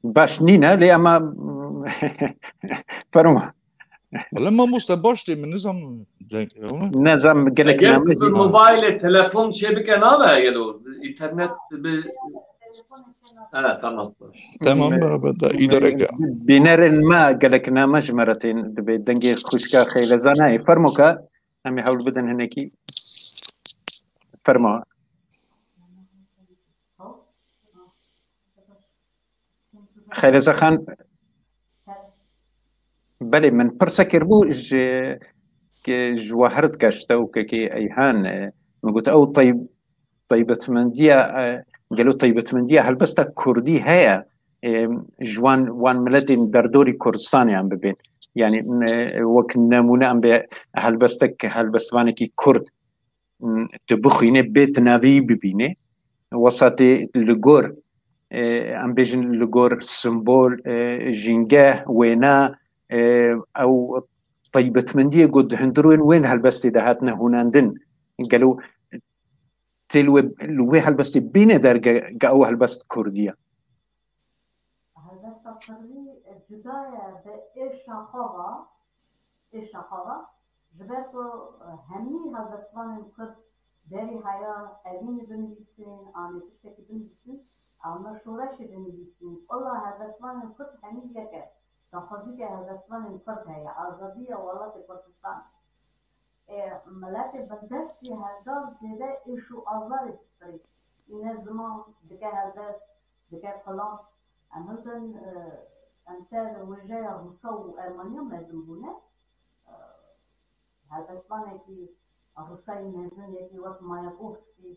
Baş nîne, lê ema fermo. Wala mamoste baş tê, min nizam. Nizam gelek Eger namezî. Mobaylê telefon çê bike nabe gelo. Înternet bi... Evet, tamam, baş. Tamam, beraber de îdare ke. Bînerên me gelek name ji me re tên, dibê dengê xwişka Xeylezanayê. Fermo ke, em ê hewl bidin hinekî. Fermo. Xeyleza Xan, belê, min pirsek kiribû ji, ji we her dikar, ji te û kekê Eyhan, e, min got, ew tey-, taybetmendiya, e, gelo taybetmendiya helbesta kurdî heye, e, ji wan, wan miletên derdorî Kurdistanê em bibên. Yanî, e, wek nemûne em bê helbestek, helbestvanekî kurd, m, tu bixwînê, bê tu navî bibînê. Wesa tê li gor, e, em bêjin li gor simbol, e, jîngeh, wêne, e, ew taybetmendiyê ku di hundirên wên helbestê de hatine hûnandin. Gelo tê li wê, li wê helbestê bîne derge, ge ew helbest kurdî ye? Helbesta kurdî cuda ye bi êşa xwe ve, êşa xwe ve, ji ber ku, e, hemî helbestvanên kurd berî heya evînê binivîsîn, anê tiştekî binivîsîn, anê şoreşê binivîsîn. Ola helbestvanên kurd hemî yek e. Daxwazî ke helbestvanên kurd heye, azadiya welatê Kurdistanê. Ê, miletê bindest jî hevdar zêde êş û azarê distirê. Îne ziman, dike helbest, dike kilam. Em hildin, e, em ser wêjeya Rûsa û Ermeniya mezin bûne. E, helbestvanekî Rûsayî mezin yekî wek Mayakovskî,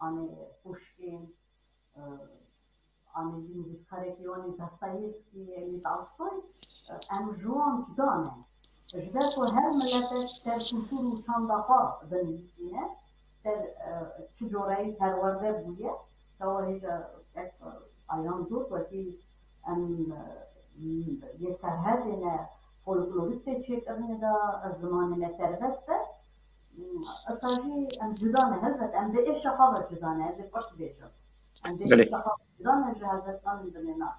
anê Puşkîn, e, anê jî nivîskarekî wan ê Dostoyevskî, Lev Tolstoy, e, em ji wan cuda ne. Ji ber ku her miletek ser kultur û çanda xwe binivîsîne, ser, e, çi coreyî perwerde bûye, çawa hêja, e, ayan got, wekî em, e, yê Serhedê ne folklorîk tê çêkirinê de, zimanê me serbest e. Esa jî em cuda ne, helbet em bi êşa xwe ve cuda ne, ez ê pirs bêjim. Em bi Belê. êşa xwe ve cuda ne, ji helbestvanên binê ne.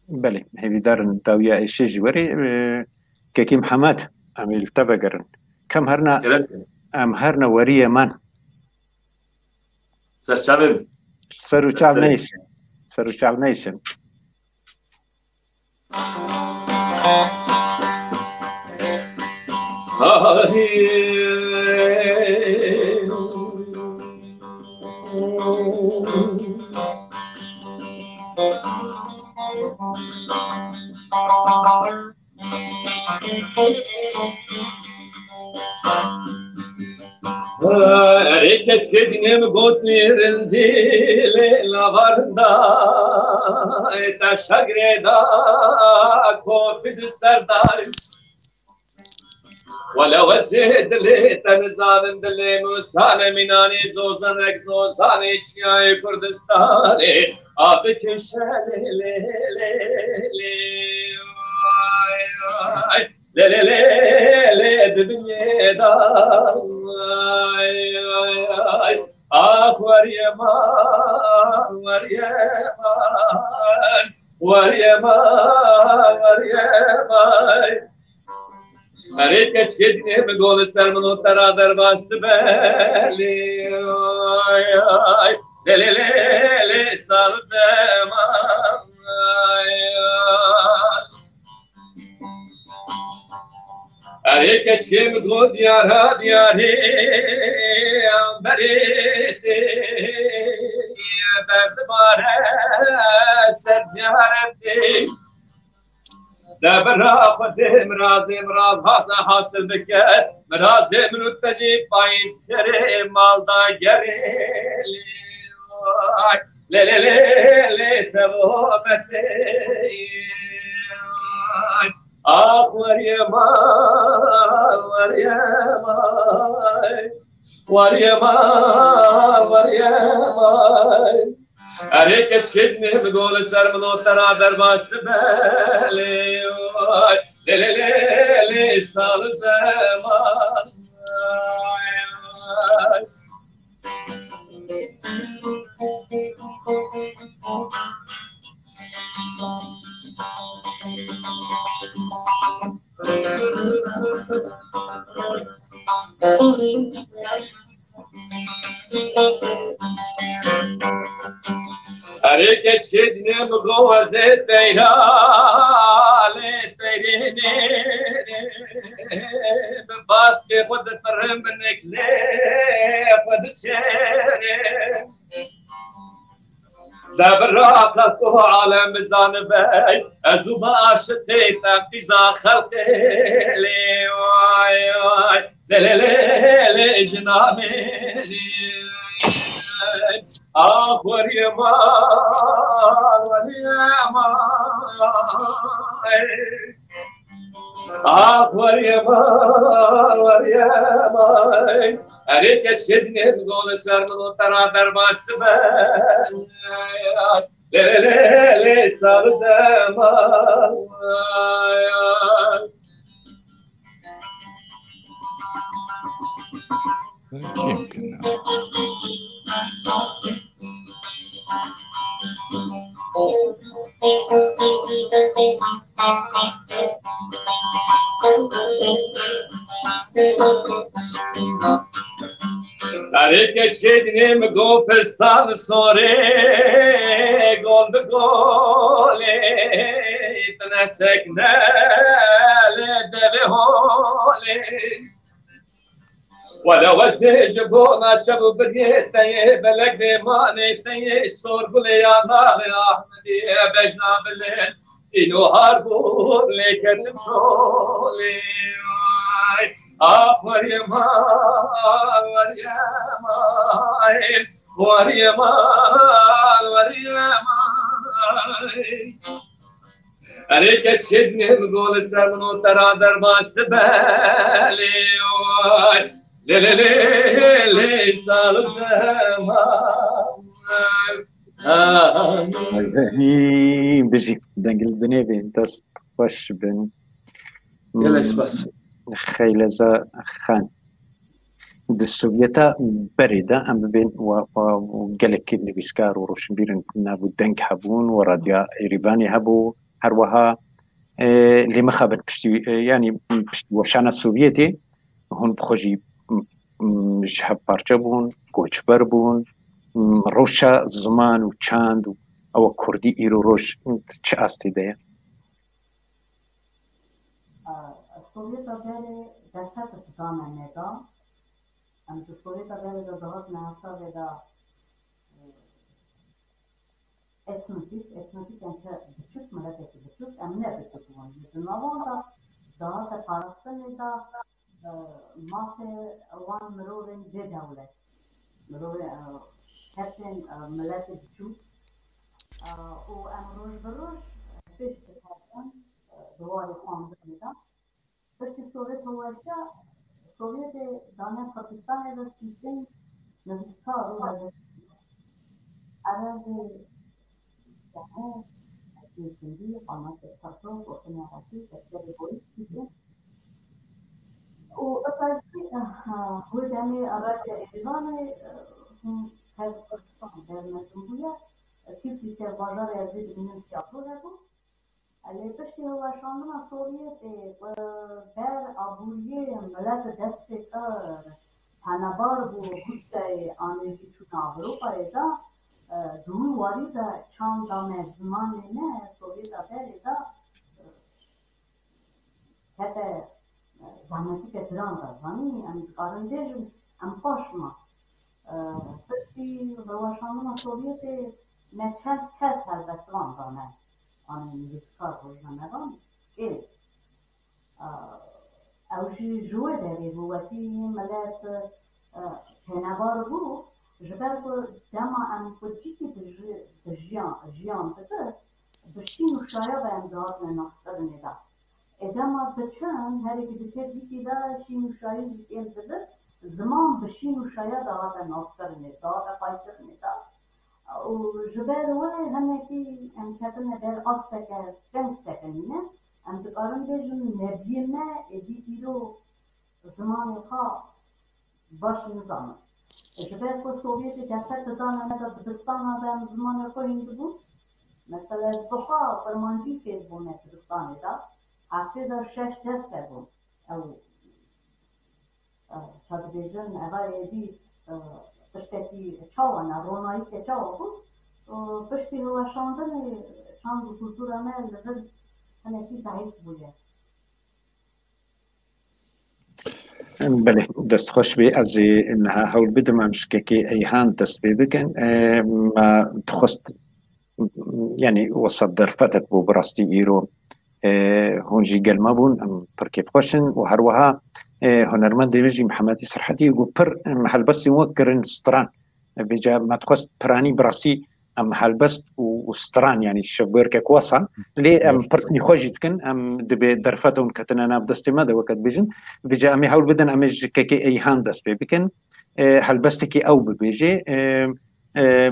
Belê, hêvîdarin dawiya êşê jî werê, e, Kekî Mihemed, em ê li te vegerin. Kem herna, Gerek. em herna weriyê man. Serçavên. Ser û çav Serê. neyşin. Ser û çav neyşin. Erê keşkê dinê min got nêrindî lê lavarda te şegrê da kofî di serdar. Wele wezê dilê te nizanim dilê Musane mînanê zozanek zozanê çiyayê Kurdistanê. Abi kişe lê lê lê lê. Ay, ay. Lê lê lê lê di dinyê de. Ay, ay, ay. Ah, weriyê ma, weriyê ma, weriyê ma, weriyê ma. Erê keçkê dinê min go li ser min û te ra derbas dibe. Lê, ay, ay. Lê, lê, lê, lê, sar zeman. Ay, ay. Ê keçkê min got diyara diyarê berê tê, berdibare ser ziyaretê. De bira Xwedê mirazê miraz hasa hasil bike, mirazê min û te jî payîz xêrê malda gerê. Lê, lê, lê, lê, lê, tevo betê. Ax weriyê ma, weriyê ma, weriyê ma, weriyê ma. Erê keçkê dinê min go li ser min û te ra derbas dibe lê. Lê, lê, lê, lê, sal û zeman. Erê keçkê dinê min go ez ê teyra lê teyrê nêrê. Bi baskê xwe ditirim, bi neklê xwe diçêrim. De bira xelq û alem bizanibe, ez dû me aşiqê te qîza xelqê lê. Way, way. Lê, lê, lê, lê, lê, jina mêrê. Ax weriyê ma, weriyê ma. Ax weriyê ma, weriyê ma. Erê keçkê dinê min go li ser min û te ra derbas dibe. Lê, lê, lê, lê, sal û zeman. Kêm kirine. Erê keçkê dinê min go festan sorê, gol bi golê, tine sekne lê devê holê. Wele wezê ji bona çev û biriyê te yê, belek dêmanê te yê, sor gulê ya navê Ahmedê, bejna bilind, îno har bûr lê ketim çolê. Ay, ax weriyê ma, weriyê ma, ay, weriyê ma, weriyê ma. Erê keçkê dinê min go li ser min û te ra derbas dibe lê. Way. Lê, lê, lê, lê, sal û zeman. Ay, hî, bijî dengil dinê bê, dest xweş bin. Gelek spas. Xeyleza Xan. Di Sovyeta berê de em bibên wa, wa gelek nivîskar û roşnbîr in ku nav û deng hebûn, wa Radya Êrîvanê hebû, her wiha, e, lê mixabin piştî, e, yanî piştî weşana Sovyetê hûn bi xwe jî, m, m, ji hev parçe bûn, koçber bûn, m, rewşa ziman û çand û ewa kurdî îro roj çi astê de ye? Sovyeta berê derfet dane me da. Em di Sovyeta berê de dihatin hesabê de, e, etnotîk, etnotîk em çi biçûk, miletekî biçûk, em ne biçûk bûn. Di navan de dihate parastinê de, e, mafê wan mirovên bê dewlet, mirovê, e, kesên, e, miletê biçûk, e, û em roj bi roj, e, pêş dikevin, e, di warê xwendinê de. Piştî Sovyet hilweşiya, Sovyetê dane Kurdistanê de sîstem nivîskar û rêveşan. Erezê dane, Hezê Zindî, Qametê Pirdox, Otinê Hesî, Defterê Boyî sîstem. Û epey jî, eh, wê demê Radya Êrîvanê, eh, hûn tev Kurdistan der mezin bûye. Tirkî ser bajarê ez ê dibînim tiyatro hebû. Lê piştî hilweşandina Sovyetê, e, ber aboriyê milet dest pê kir, penebar bû Rûsyayê, anê jî çûne Ewropayê de, e, di wî warî de çanda me, zimanê me Sovyeta berê de, e, kete, e, Zehmetîke giran da, zanî, em dikarin bêjin, em paş ma. E, Piştî veweşandina Sovyetê me çend kes helbestvan dane, anî nivîskar, rojnamevan, kêm. E, Ew jî ji wê derê bû, wekî milet, e, tênebar bû, ji ber ku dema em ku cîkî diji-, dijiyan, jiyan dikir, bi şîn û şaya ve em dihatine naskirinê de. Ê dema diçin, herêkî diçe cîkî de şîn û şayî jî kêm dibir, ziman bi şîn û şaya dihate naskirinê, dihate qaykirinê de. Û ji ber wê hinekî em ketine ber asteke teng sekinîne, em dikarin bêjin nebiyê me êdî îro zimanê xwe baş nizanin. Ji ber ku Sovyetê derfet didane me de dibistana de em zimanê xwe hîn dibûn. Mesela ez bi xwe Kurmancî fêr bûme dibistanê de, heftê de şeş derse bûm. Ew, e, ça dibêjin, eva êdî, e, tiştekî çawa ne, ronayîke çawa bû. E, Piştî hilweşandinê çand û kultura me li vir hinekî zehîf bûye. Belê, dest xweş bê. Ez ê niha hewl bidim em ji kekê Eyhan dest pê bikin. E, me dixwest, yanî wisa derfetek bû bi rastî îro. E, hûn jî gel me bûn, em pir kêfxweş in û her wiha, e, hunermendê me jî Mihemedî Serhedî got pir, em helbestên we kirin stran. Vêca me dixwest piranî bi rastî em helbest û, û stran, yanî şevbêrkek wesa. Lê em pirsî xwe jî dikin, em dibê derfet hûn ketine nav destê me de weke dibêjin. Vêca em ê hewl bidin, em ê ji kekê Eyhan dest pê bikin. E, helbestekî ew bibêje. E, e,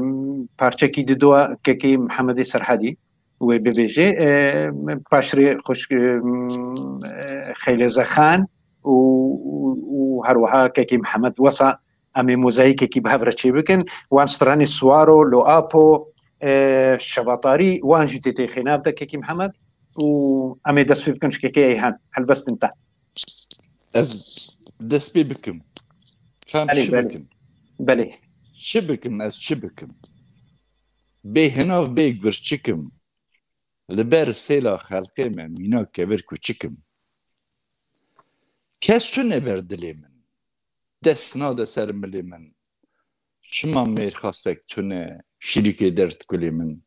parçekî didoa kekê Mihemedê Serhedî wê bibêje. E, paşrê xwişk, e, Xeylê Zexan û, û, û her wiha kekê Mihemed wesa em ê mozayîkekî bi hev re çêbikin. Wan stranê Swaro, Loapo, e, Şebatarî, wan jî tê têxê nav de kekî Mihemed û em ê dest pê bikin ji kekê Eyhan. Helbestin te. Ez dest pê bikim. Ka em Belê, çi belê. bikim? Belê. Çi bikim, ez çi bikim? Bê hinav, bê gur çikim? Li ber sêla xelqê me mîna kevir kuçikim. Kes tune ber dilê min, dest nade ser milê min. Çima mêrxasek tune şirîkê derd kulê min?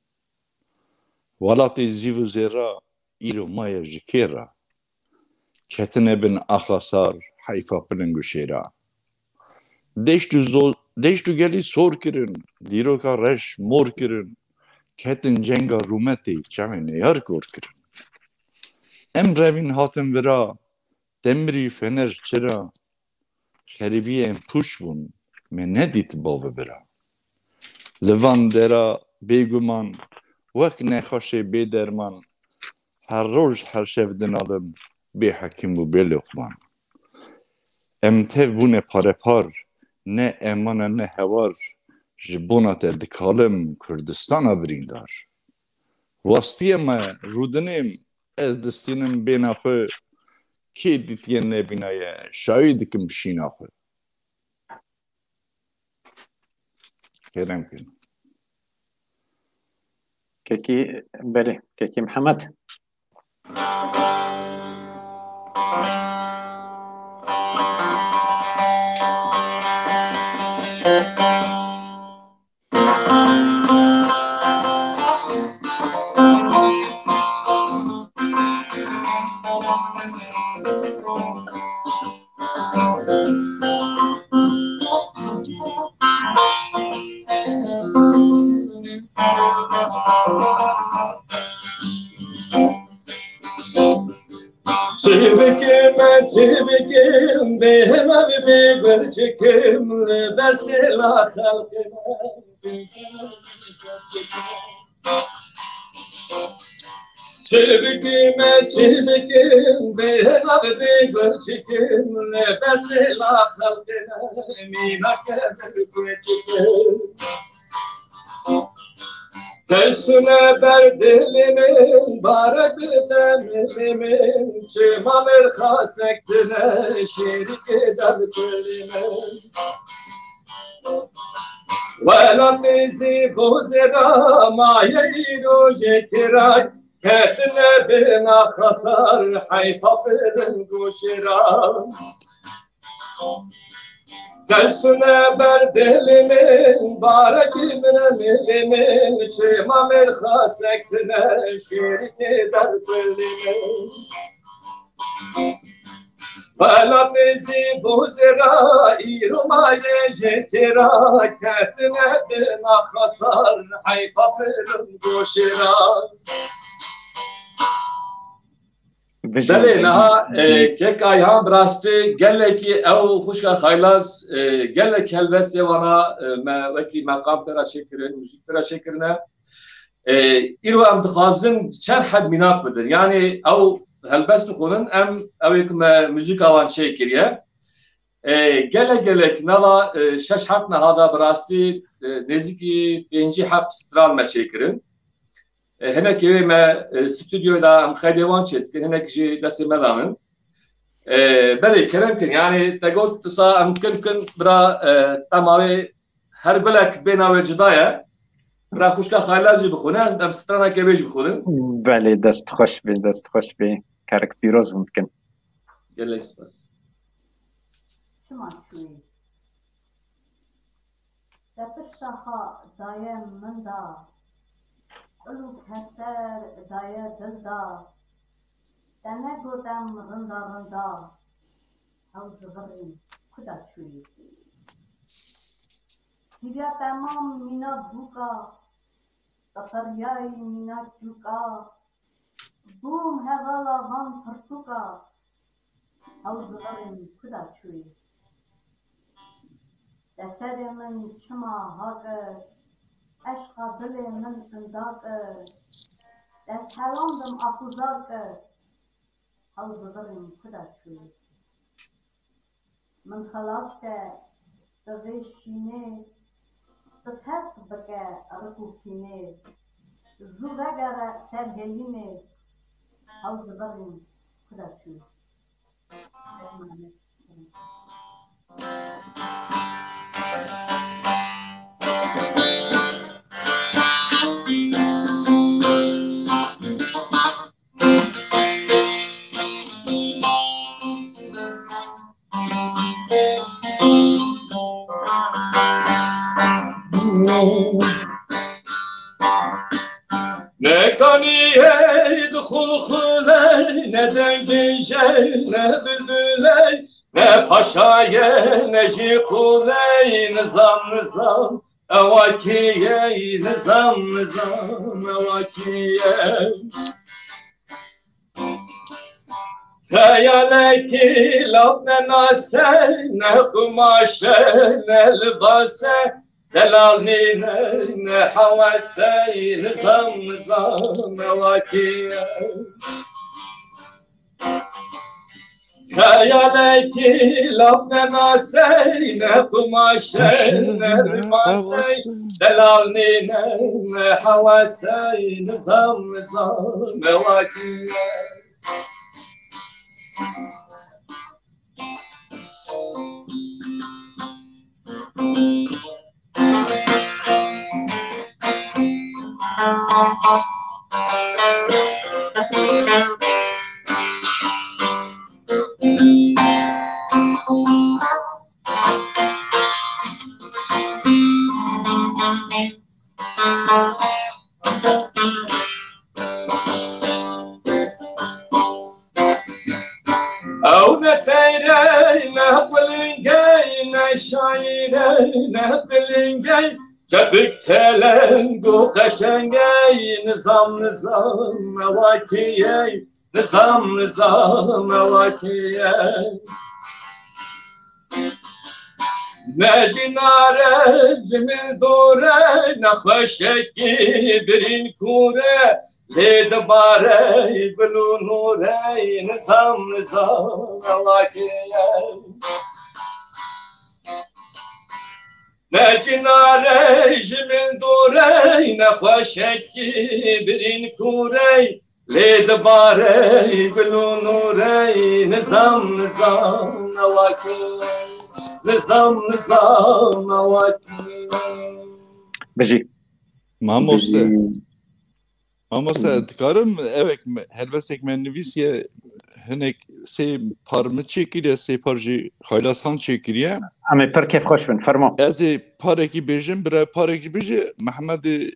Welatê zîv û zêra îro maye ji kê re? Ketine bin axa sar, heyfa piling û şêra. Deşt û zo-, deşt û gelî sor kirin, dîroka reş mor kirin. Ketin cenga rûmetê, çavê neyar kor kirin. Em revîn hatin vira, demirî fener çira, xerîbiyên pûç bûn, me nedît bav û bira. Li van dera bêguman, wek nexweşê bê derman, her roj her şev dinalim, bê hekîm û bê loqman. Em tev bûne parepar, ne eman e ne hewar, ji bona te dikalim Kurdistana birîndar. Wastiye me rûdinêm, ez distînim bêna xwe, kê dîtiye nebînaye, şayî dikim şîna xwe. Kerem kin. Kekî, belê, kekî Mihemed. Çi bikim ez, çi bikim, bê heval, bê gur çikim, li ber sêla xelqê me. Çi bikim ez, çi bikim, bê heval, bê gur çikim, li ber sêla xelqê me, mîna kevir gur çikim. Kes tune ber dilê min, barek bide milê min, çima mêrxasek tune şêrîkê derdkulê min. Welatê zîv û zêra maye îro jê kiray, Ketine bêna xesar heyfa piling û şêran. Destune ber dilê min, barekî min e milê min, çêma mêrxasek tine, şêrîkê der pilê min. Welatê zî bû zêra, îro mayê jê kêra, ketine bêna xesar heyfa piling û şêran. Belê, niha, e, kek Ayhan bi rastî gelekî ew xwişka Xaylaz, e, gelek helbestê wana, e, me wekî meqam pê re çêkirin, muzîk pê re çêkirine. E, îro em dixwazin çend heb mînak bidin. Yanî ew helbest dixwînin, em ew ê ku me muzîka wan çêkiriye. E, gelek gelek nava, e, şeş heft meha de bi rastî, e, nêzîkî pêncî heb stran me çêkirin. E, hinekî wê me, e, stûdyoyê de em qeydê wan çêdikin, hinek jî destê me danin. E, belê, kerem kin, yanî te got, disa em kin kin bira, e, tema wê her gulek bêna wê cuda ye. Bira xwişka Xaylar jî bixwîne, em straneke wê jî bixwînin. Belê, dest xweş bê, dest xweş bê. Kerek pîroz hûn dikin. Gelek spas. Çima çûyî? Te pişta xwe daye min da, qul û keser daye dil da. Te negot em rinda rinda, hew zivirî ku de çûyî? Kiriya temam mîna bûka, qiqiriyayî mîna çûka, bûm hevala van pirtûka, hew zivirî ku de çûyî? Te serê min çima hakir, eşqa dilê min inda kir, dest helandim axûza kir, hew zivirî ku de çûyî? Min xilas ke, tu vê şînê, tu terk bike riq û kînê, zû vegere ser hêlînê, hew zivirî ku de çûyî? Ne kaniyê dixulxuley, ne dengê jey, ne bilbiley, ne paşayê, ne jî quley, nizam, nizam, ewa kî yey, nizam, nizam, ewa kî yey. Xeyalekî lav ne nas e, ne qumaş e, ne libas e, delal nîne, ne hewes e, nizam, nizam, ewa kî ye. Xeyalekî lav ne nas e, ne qumaş e, ne libas e, delal nîne, ne hewes e, nizam, nizam, ewa kî ye. Ew ne teyr e, ne qulingey, ne şaîr e, ne bilingey, çepik teleng û qeşengey, nizam, nizam, ewa kî yey, nizam, nizam, ewa kî yey. Ne cinar e ji min dûr e, ne xweşekî birîn kûr e, lê dibare gul û nûr e, nizam, nizam, ewa kî ye. Ne cinar e ji min dûr e, ne xweşekî birîn kûr e, lê dibare gul û nûr e, nizam, nizam, ewa kî ye. Nizam, nizam, ewa kî ye. Bijî. Mamoste. Bijî. Mamoste, dikarim evek me- helbestek me nivîsiye, hinek sê par min çêkiriye, sê par jî Xaylasxan çêkiriye. Em ê pir kêfxweş bin, fermo. Ez ê parekî bêjim, bira parekî bêje, Mehmedê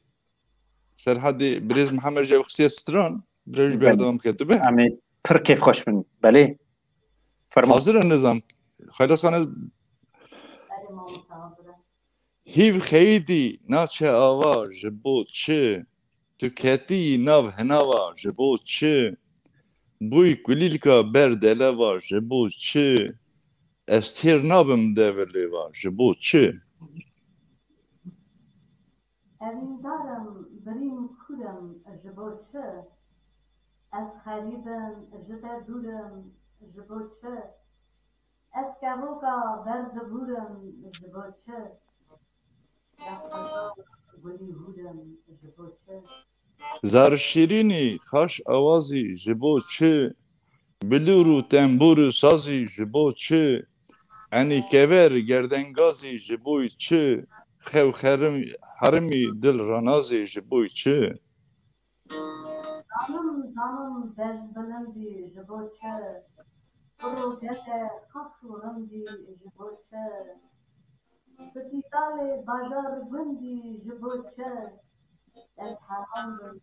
Serhedê, birêz Mihemed jî ew xistiye stran, bira jî berdewam ke, tu be. Em ê pir kêfxweş bin, belê. Fermo. Hazir in nizam. Xaylasxan ez Hîv xeyidî naçe ava ji bo çi? Tu ketiyî nav hinava ji bo çi? Bûy kulîlka ber deleva ji bo çi? Ez têr nabim devilê va ji bo çi? Evîndar im, birîn kûr im, ji bo çi? Ez xerîb im, ji te dûr im, ji bo çi? Ez kevoka ber dibûrim, ji bo çi? Lehqeta gulî hûr im, ji bo çi? Zarşîrînî xaş awazî ji bo çi? Bilûr û tembûr û sazî ji bo çi? Enî kever gerdengazî ji bo çi? Xew xerim, herimî dil ranazê ji bo çi? Zanim, zanim dej bilindî ji bo çi? Pir û gele qas û rindî ji bo çi? Bi dîtalê bajar gundî ji bo çi? Ez heman bin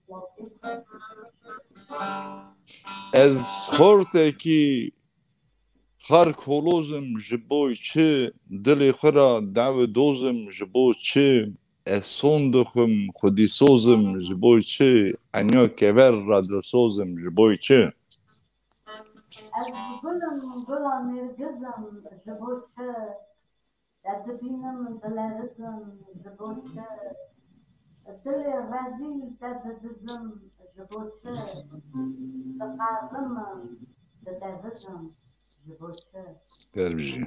Ez xortekî xar kolozim ji boy çi? Dilê xwe ra dewi dozim ji bo çi? Ez son dixwim xwedî sozim ji boy çi? Enya kever ra dilsozim ji boy çi? Ez gul im, gula nêrgiz im ji bo çi? Te dibînim dilerizim ji bo çi? Dilê rezîl te didizim ji bo çi? Diqerim im, didevizim ji bo çi? Germ jî.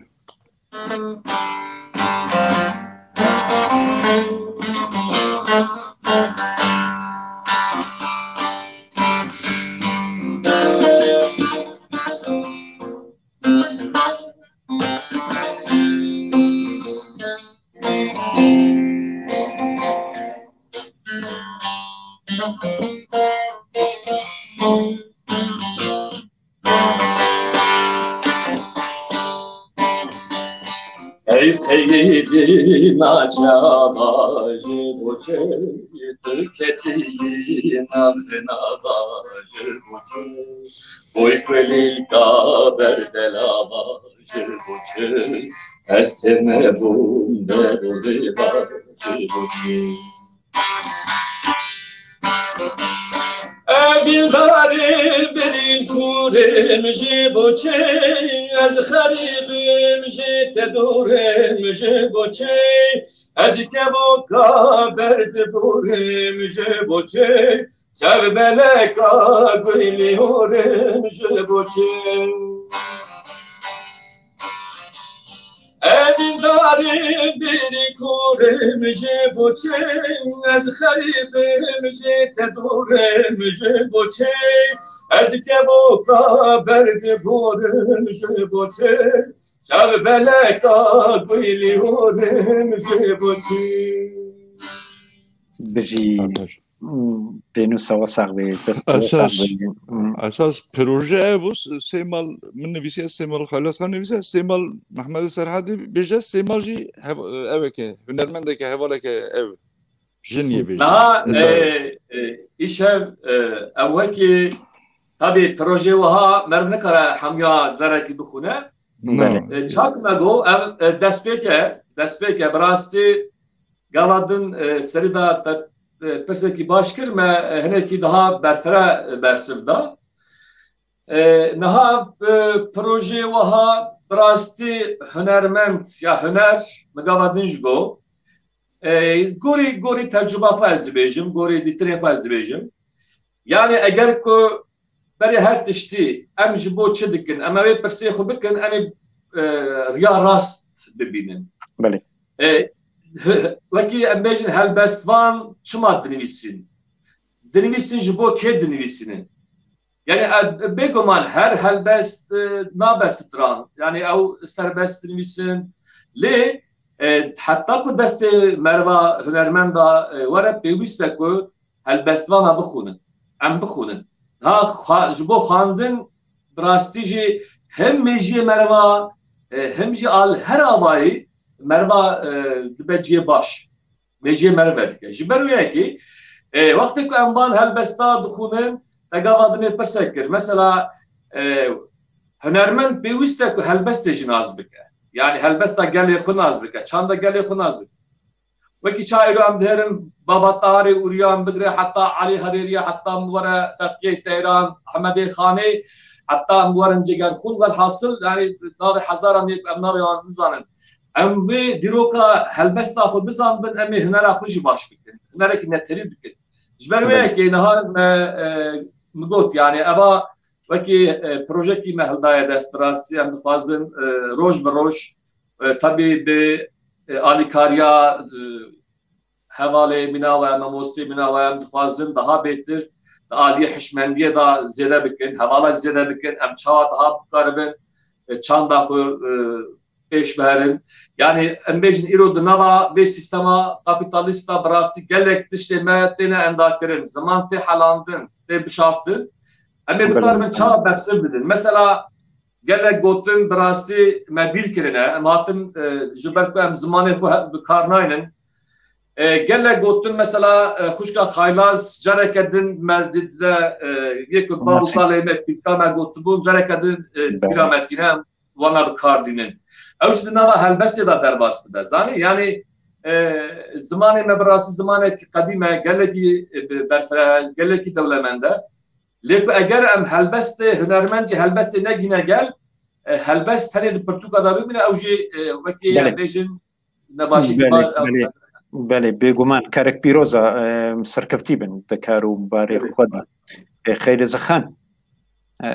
Ey xeyidî naçava ji bo çi, tu ketiyî nav dinava ji bo çi? Boy kulîlka ber delava ji bo çi? Ez têr nebûm devolê va ji bo çi? Evîndarê birîn kûrim ji bo çi? Ez xerîbim ji te dûrim ji bo çi? Ez kevoka ber dibûrim ji bo çi? Çav beleka gulî hûrim ji bo çi? Evîndarê bêrî kûrim ji bo çi? Ez xerîbim ji te dûrim ji bo çi? Ez kevoka ber dibûrim ji bo çi? Çav beleka gulî hûrim ji bo çi? Bijî. Pênûsa we sax bê, dest we sax bê. Esas proje ev bû, sê mal, min nivîsiye, sê mal Xalasxan nivîsiye, sê mal Mehmedê Serhedî bêje, sê mal jî ev eke, hunermendeke, hevaleke ev jin yê bêje. Niha îşev ew wekî, tabî projê wiha meriv nikare hemiya derekî bixwîne. Çak me got, ev destpêk e, destpêk e, bi rastî gava din serî de te pirsekî baş kir, me hinekî daha berfire bersiv da. Niha projeyê wiha bi rastî hunermend ya huner, min gava din jî got, gorî, gorî tecrûba xwe ez dibêjim, gorî dîtinê xwe ez dibêjim. Yanî eger ku berê her tiştî em ji bo çi dikin, em ê wê pirsê xwe bikin, em ê riya rast bibînin. Belê. Wekî em bêjin helbestvan çima dinivîsîn? Dinivîsîn ji bo kê dinivîsînin? Yanî bêguman her helbest nabe stran. Yanî ew serbest dinivîsin. Lê heta ku destê meriva hunermenda were pêwîst e ku helbestvana bixwînin. em bixwînin. Ha, xwe-, ji bo xwendin bi rastî jî hem mêjiyê meriva, e, hem jî al her avayî meriva, e, dibe cihê baş. Mêjiyê merive dike. Ji ber wê yekê, e, wextê ku em van helbesta dixwînin, te gava dinê pirsek kir. Mesela, e, hunermend pêwîst e ku helbestê jî nas bike. Yani helbesta gelê xwe nas bike, çanda gelê xwe nas bike. Wekî çawa îro em diherin Bava Taharê Ûriya em bigire heta Elî Herêriya, heta em were Fetqiyê Teyran, Ehmedê Xanê, heta em werin Cegerxûn, welhasil, yani navê hezaran yek em navê wan nizanin. Em vê dîroka helbesta xwe bizanbin, em ê hunera xwe jî baş bikin. Hunerekî neterî bikin. Ji ber wê Belê. yekê niha me, e, min got, yani eva wekî, e, projekî me hildaye dest, bi rastî em dixwazin, e, roj bi roj, e, tabii bi, e, alîkariya, e, hevalê mîna we, mamostê mîna we, em dixwazin daha bêtir di aliyê hişmendiyê de zêde bikin, hevala zêde bikin, em çawa daha bikaribin, e, çanda xwe, e, pêş biherin. Yani em bêjin îro di nava vê sîstema kapîtalîst de bi rastî gelek tiştê me têne endakirin, ziman tê helandin, tê bişaftin. Em ê Belê. bikaribin çawa bersiv bidin. Mesela gelek gotin bi rastî me bîr kirine. Em hatin, e, ji ber ku em zimanê xwe he-, bi kar naynin. E, gelek gotin mesela, e, xwişka Xaylaz careke din me di, de, e, yek ku bav û Nasıl? kalê me pîrka me gotibûn, careke din, e, Belê. pîra me tîne, em wana bi kar dînin. Ew jî di nava helbestê de derbas dibe. Zanî? Yani, e, zimanê me bi rastî zimanek qedîm e, gelekî, e, bi berfireh, gelekî dewlemend e. Lê ku eger em helbestê, hunermend jî helbestê negîne gel, e, helbest tenê di pirtûka de bimîne, ew jî, e, wekî Belê. em bêjin nebaşî Belê, ba-, belê. Belê, bêguman kerek pîroz e, em serkeftî bin di kar û barê Belê. xwe de. E, Xeyrê Zixan, e,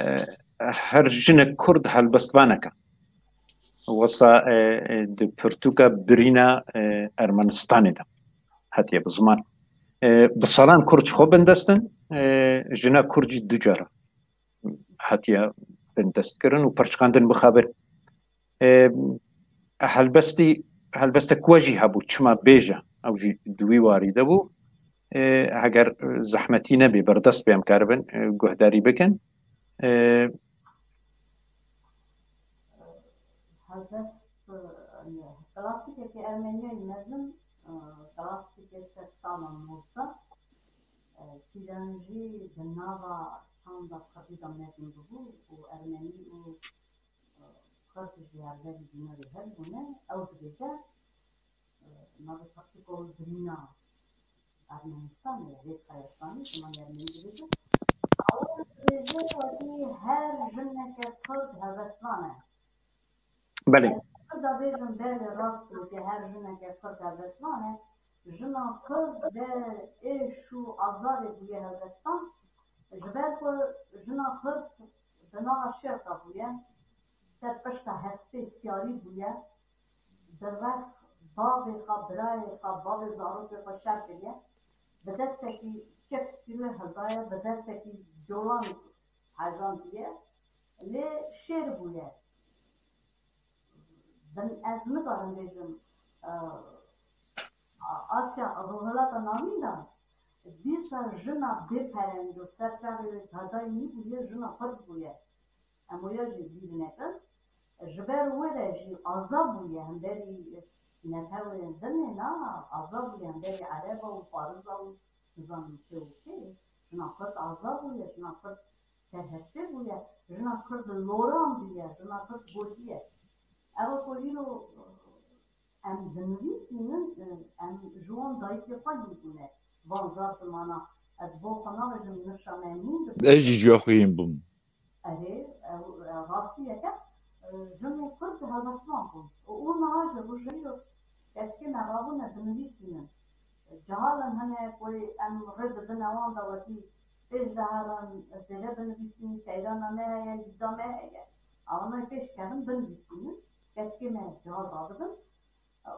her jinek Kurd helbestvaneke. Wesa, e, e, di pirtûka birîna, e, Ermenistanê de hatiye bi ziman. E, bi salan Kurd ji xwe bindestin, e, jina Kurd jî du cara hatiye bindestkirin û perçiqandin bi xwe bir. E, helbestî, helbestek we jî hebû, çima bêje, ew jî di wî warî de bû. E, heger zehmetî nebê, berdest bê, em karibin, e, guhdarî bikin. E, Helbest, e, klasîkekî Ermeniyayî mezin, e, klasîkê sedsalan nozde, e, pîlan jî di nava çanda kurdî de mezin bûbû û ermenî û, e, kurd jî her derî bînerî hev bûne. Ew dibêje, e, navê pirtûka wî birîna Ermenistanê ye, Rêdxaya Şanê, zimanê ermenî dibêje. Ew dibêje, wekî her jineke kurd helbestvan e. Belê. Ez kurda bêjim, belê, rast gotiye, her jineke kurd helbestvan e. Jina kurd de êş û azarê bûye helbestvan. Ji ber ku jina kurd di nava şer de bûye, ser pişta hespê siyarî bûye, bi rex bavê xwe, birayê xwe, bavê zarokê xwe şer kiriye. Bi destekî çek stîlê hildaye, bi destekî colan hejandiye. Lê şêr bûye. Bin, ez nikarim bêjim, e, Asya, Rojhilata Navîn de dîsa jina bê perend û ser çavê wê tadayî nîbûye, jina xurt bûye. Em waya jî bîr nekin. Ji ber wê re jî aza bûye hemberî netewên din ê na, aza bûye hemberî ereba û farisa û nizanim kê û kê. Jina xurt aza bûye, jina xurt serhestê bûye, jina Kurd lorandiye, jina Kurd gotiye. Ew ku îro em dinivîsînin, em ji wan dayikê xwe hîn bûne. Van zar zimana ez bo xwe nabêjim, nifşa me hîn dibû. Ez jî ji xwe hîn bûm. Erê, ew, ew rastiyeke, e, jinê Kurd helbestvan bûn. Û, û niha jî rojê îro keşkê me rabûne dinivîsînin. Cehalan hene ku em rê didine wan de wekî pêş de herin zêde binivîsînin, seyrana me heye, dîda me heye. Ama me pêş kevin binivîsînin, keçikê me cihal radibin.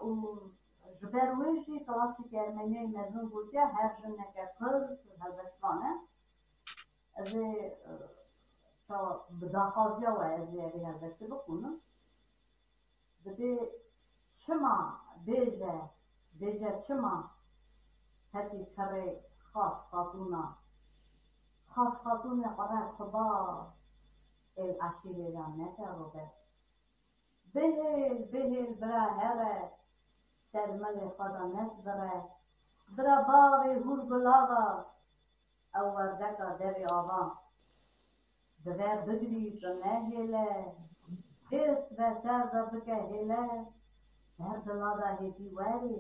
Û ji ber wê jî klasîkê Ermeniyayê mezin gotiye, her jineke Kurd helbestvan e. Ez ê, e, çawa bi daxwaziya we ez ê evê helbestê bixwînim. Dibê çima bêje, bêje çima hetî kerê xas xatûna Xas xatûnê xwe re xuba, ê eşîrê re neke robe. Bihêl, bihêl bira here, ser milê xwe de nezbire. Bira bavê hûr gulava, ew werdeka derê ava. Dibe bigirî tu nehêle, hêrs be ser de bike hêle, ber dila de hêdî werê,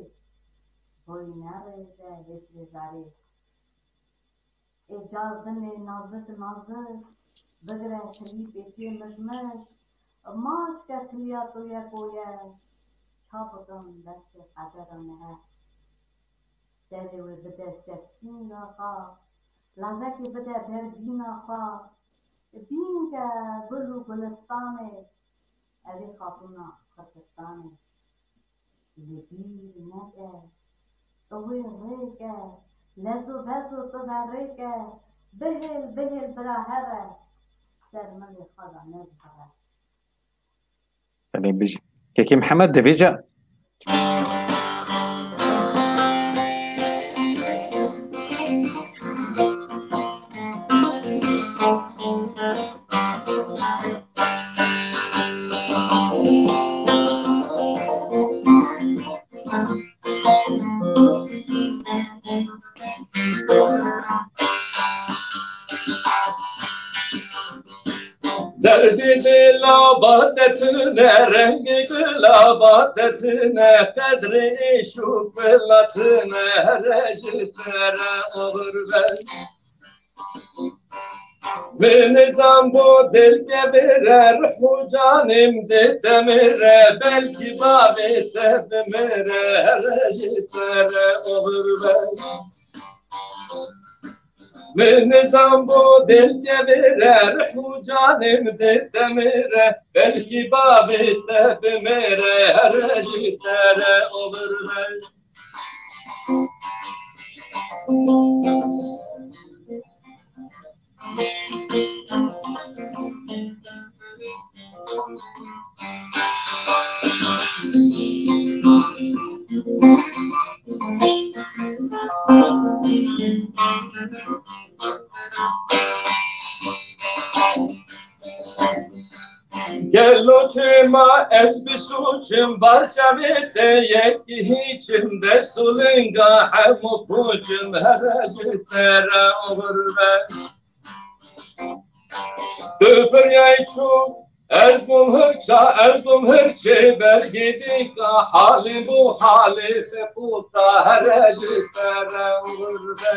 boy nerêze hêsrê zerê. Ê cardinê nazik nazik, bigire kilîpê tê mij mij, maç ke kiliya to yeko ye, ça bikim destê qedera mehe. Serê wê bide ser sînga xwe, lazekê bide ber bîna xwe. Bîn ke gul û gulistanê, ev ê xatûna Kurdistanê. Li bîr neke, tu wê rêke, lez û bez û tu verêke, bihêl, bihêl bira here, ser milê xwe de nezbire. Belê, bijî. Kekê Mihemed, divêje. Derdê dila bate tune, rengê gula bate tune, qedrê êş û bila tune, here ji te re oxir be. Min nizam bo dil kevire, ruh û canê min dê demire, belkî bavê te bimire, here ji te re oxir be. Min nizam bo dil kevire, ruh û canê min dê demire, belkî bavê te bimire, here ji te re oxir be. Gelo çima ez bi suçim, bar çavê te yekî hiçim, dest û linga hemû pûçim, here ji te re oxir be. Tu firyayî çû, ez bûm hirça, ez bûm hirçê bergê dîka, halê bû halê feqûta, here ji te re oxir be.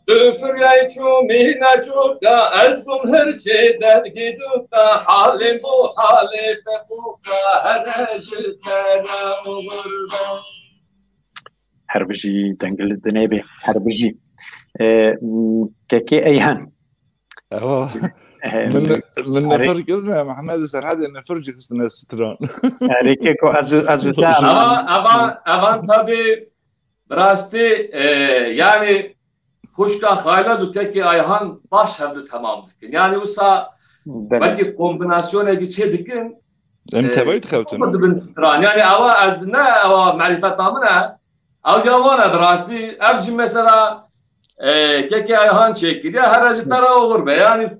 Tu firyayî çû mîna çûka, ez bûm hirçê dergî dûka, halê bû halê feqûka, here ji te re oxir be. Her bijî, deng li dinê bê. Her bijî. E, m, Kekê Eyhan. Ewa. E, Min, min erê- nifir kirine, Mehmed Serhedê nifir jî xistine stran. Erê Keko, ez û, ez û te Ava, ava, ava tabî bi rastî, e, yani xwişka Xaylaz û Kekê Ayhan baş hevdu temam dikin. Yani wisa Belê. belkî kombînasyonekî çê dikin, Em e, tevayî dixewtin. Dibin stran. Yani ewa ez ne, ewa marîfeta min e. Ew ya wan e bi rastî. Ev jî mesela, e, Kekê Ayhan çêkiriye. Here ji te re oxir be. Yani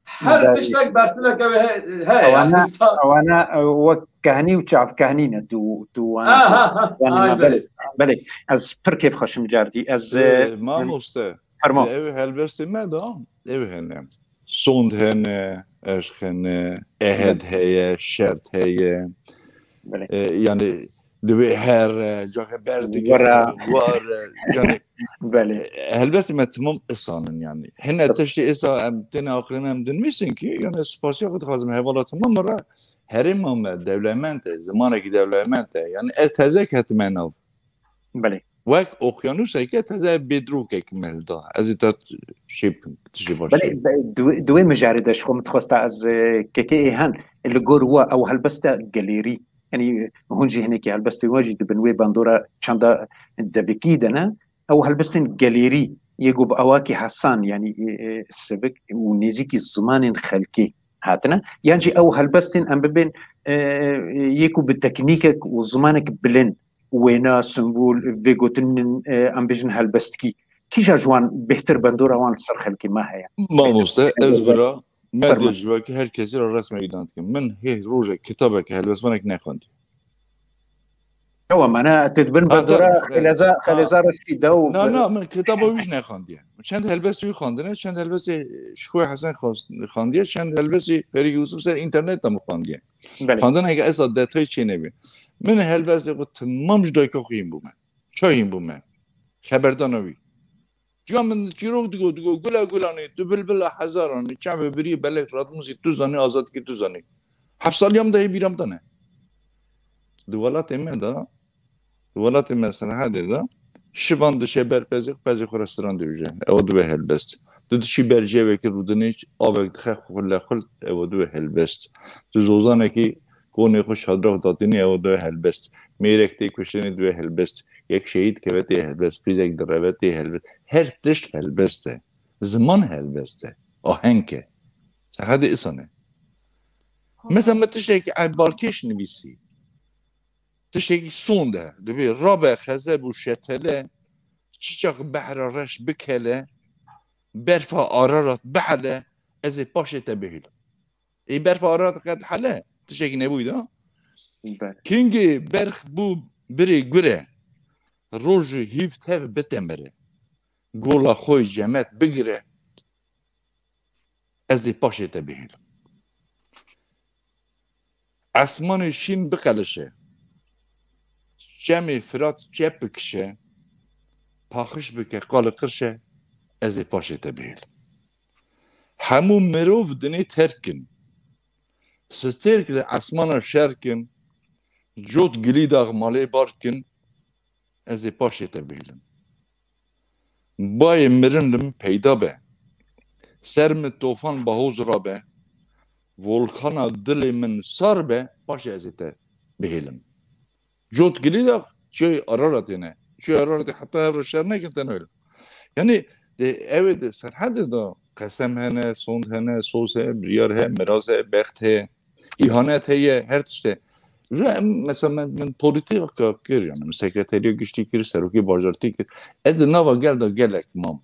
her Belê. tiştek bersinek ew he, heye. Ewana, Yani insan ewana, e, wek kehnî û çavkehnî ne tu, tu wana. Ha, ha, ha. Yani Ay, ma belê. belê. Belê. Ez pir kêfxweş im cardî. Ez, e, Ê, mamoste. Fermo. Ew helbestê me da, ew hene. Sond hene, eşq hene, ehed heye, şert heye. Belê. E, yani divê her, e, caxe ber dike, Wara. war, e, yani, Belê. e, helbestê me timam isan in yani. Hine Tabii. tiştê êsa em têne aqilê me em dinmîsin ki, yani spasiya xwe dixwazim hevala timam re herêma me dewlemend e, zimanekî dewlemend e. Yani ez teze ketime nav. Belê. Wek okyanuseke teze bêdrokek me li da. Ez ê te şey bikim, tiştê baş Belê, şey. be-, di wê, di wê mijarê de ji xwe min dixwesta ez, e, Kekê Êhan, li gor we ew helbesta gelêrî, yanî hûn jî hinekî helbestên we jî dibin wê bandora çanda devikî de ne, ew helbestên gelêrî yê ku bi awakî hesan, yanî, e, e, sivik û nêzîkî zimanên xelkê hatine, yan jî ew helbestên em bibên, e, e, yê ku bi teknîkek û zimanek bilind, wêna, simbol, vê gotinên, e, em bêjin helbestkî, Kîja ji wan bêhtir bandora wan li ser xelkê me heye? Mamoste, ez vira me Ferman. Dê ji wekî her kesî re resmekî dan dikim. Min hê rojek kitabeke helbestvanek nexwendî. Ewa, mana, tu dibin bandora Xeleza, Xeleza Reşî de û Na, na, min kitaba wî jî nexandiye. Çend helbestê wî xandine, çend helbestê Şixoyê Hesen xas-, xandiye, çend helbestê Ferîk Yusuf ser înternet de min xandiye. Belê. Xandineke esa detay çê nebî. Min helbestê xwe temam ji dayika xwe hîn bûme. Ça hîn bûme. Xeberdana wî. Ciya min çîrok digo, digo, gula gulanê, tu bilbila hezaranê, çavê birî belek radmuzî, tu zanî, azadkî tu zanî. Heft saliyam de hê bîram de ne. Di welatê me de, di welatê me Serhedê de, şivan dişe ber pezê, pezê xwe re stran dibêje. Ew dibe helbest. Tu dişî ber cevekî rûdinê, avek dixe xulexul, ew dibe helbest. Tu zozanekî konê xwe şadrax datînî, ew dibe helbest. Mêrek tê kuştinê dibe helbest. Yek şehîd keve tê helbest, qîzek direve tê helbest. Her tişt helbest e. Ziman helbest e. Aheng e. Serhedê îsan e. Mesela min tiştekî ev balkêş nivîsî. Tiştekî sond e. Dibê rabe xezeb û şetele, çiçek behra reş bikele, berfa Ararat bihele, ez ê paşê te bihêlim. Ê berfa Ararat qet hele, tiştekî nebûyî da. Belê. Kingê berx bû birê gure, roj û hîv tev bitemire. Gola xwe cemet bigire, ez ê paşê te bihêlim. Esmanê şîn biqelişe, çemê Firat çep bikişe, paxiş bike, qali qirşe, ez ê paşê te bihêlim. Hemû mirov dinê terk in. Stêrk li esmana şer kin, cot gilî dax malê bar kin, ez ê paşê te bihêlim. Bayê mirin li min peyda be. Ser min tofan bahoz rabe. Volkana dilê min sar be, paşê ez ê te bihêlim. Cot gilî dax, çiyê Araratê ne. Çiyê Araratê heta hev re şer nekin te naylim. Yani, de, ew ê de Serhedê de qesem hene, sond hene, soz heye, biryar heye, miraz heye, bext heye, îhanet heye, her tişt heye. Ve em, mesela min, min polîtîka kir, yani min sekreteriya giştî kir, serokê bajartî kir. Ez di nava gel de gelek mam.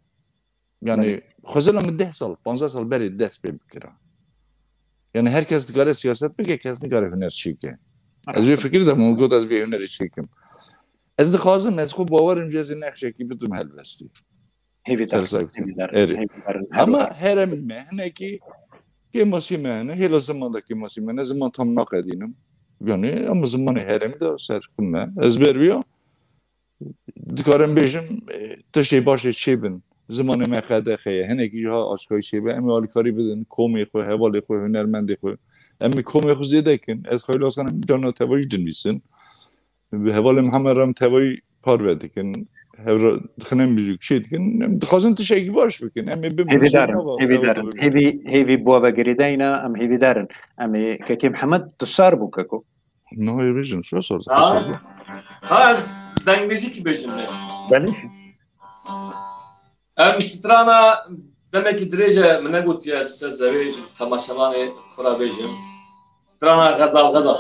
Yani, Belê. Xwezila min deh sal, panzdeh sal berê dest pê bikira. Yani her kes dikare siyaset bike, kes nikare huner çêke. Ez vê fikirî de min got ez vê hunerê çêkim. Ez dixwazim, ez xwe bawerim jî ez ê nexşekî bidim helbestî. Hêvîdar, Ser sahibi. Hêvîdar, Erê. Hêvîdar, Ama herû. Heremên me hinekî kêmasî me hene, hêla ziman de kêmasî me ne, ziman tam naqedînim. Yani, ama zimanê heremî de ser xwe me. Ez ber wî ya, dikarim bêjim, e, tiştê başê çêbin. Zimanê me qedexe ye. Hinekî jî ha aşkayî çêbe, em ê alîkarî bidin komê xwe, hevalê xwe, hunermendê xwe. Em ê komê xwe zêde kin. Ez xwe lazim em carna tevayî dinivîsin. Bi hevalê Mihemed re em tevayî parve dikin. Hev re dixin em bijî çê dikin. Em dixwazin tiştekî baş bikin. Em ê bimînin. Hêvîdar im, hêvîdar im. Hêvî, hêvî bo ve girêdayî ne, em hêvîdar in. Em ê kekê Mihemed tu sar bû keko. Niha yê bêjin, çira sar dike, Ha? sar dike. Ha, ez dengbêjîkî bêjim ne. Belê. Em strana demekî dirêj e, min negotiye, bi ser zewê ji temaşevanê xwe re bêjim. Strana Xezal Xezal.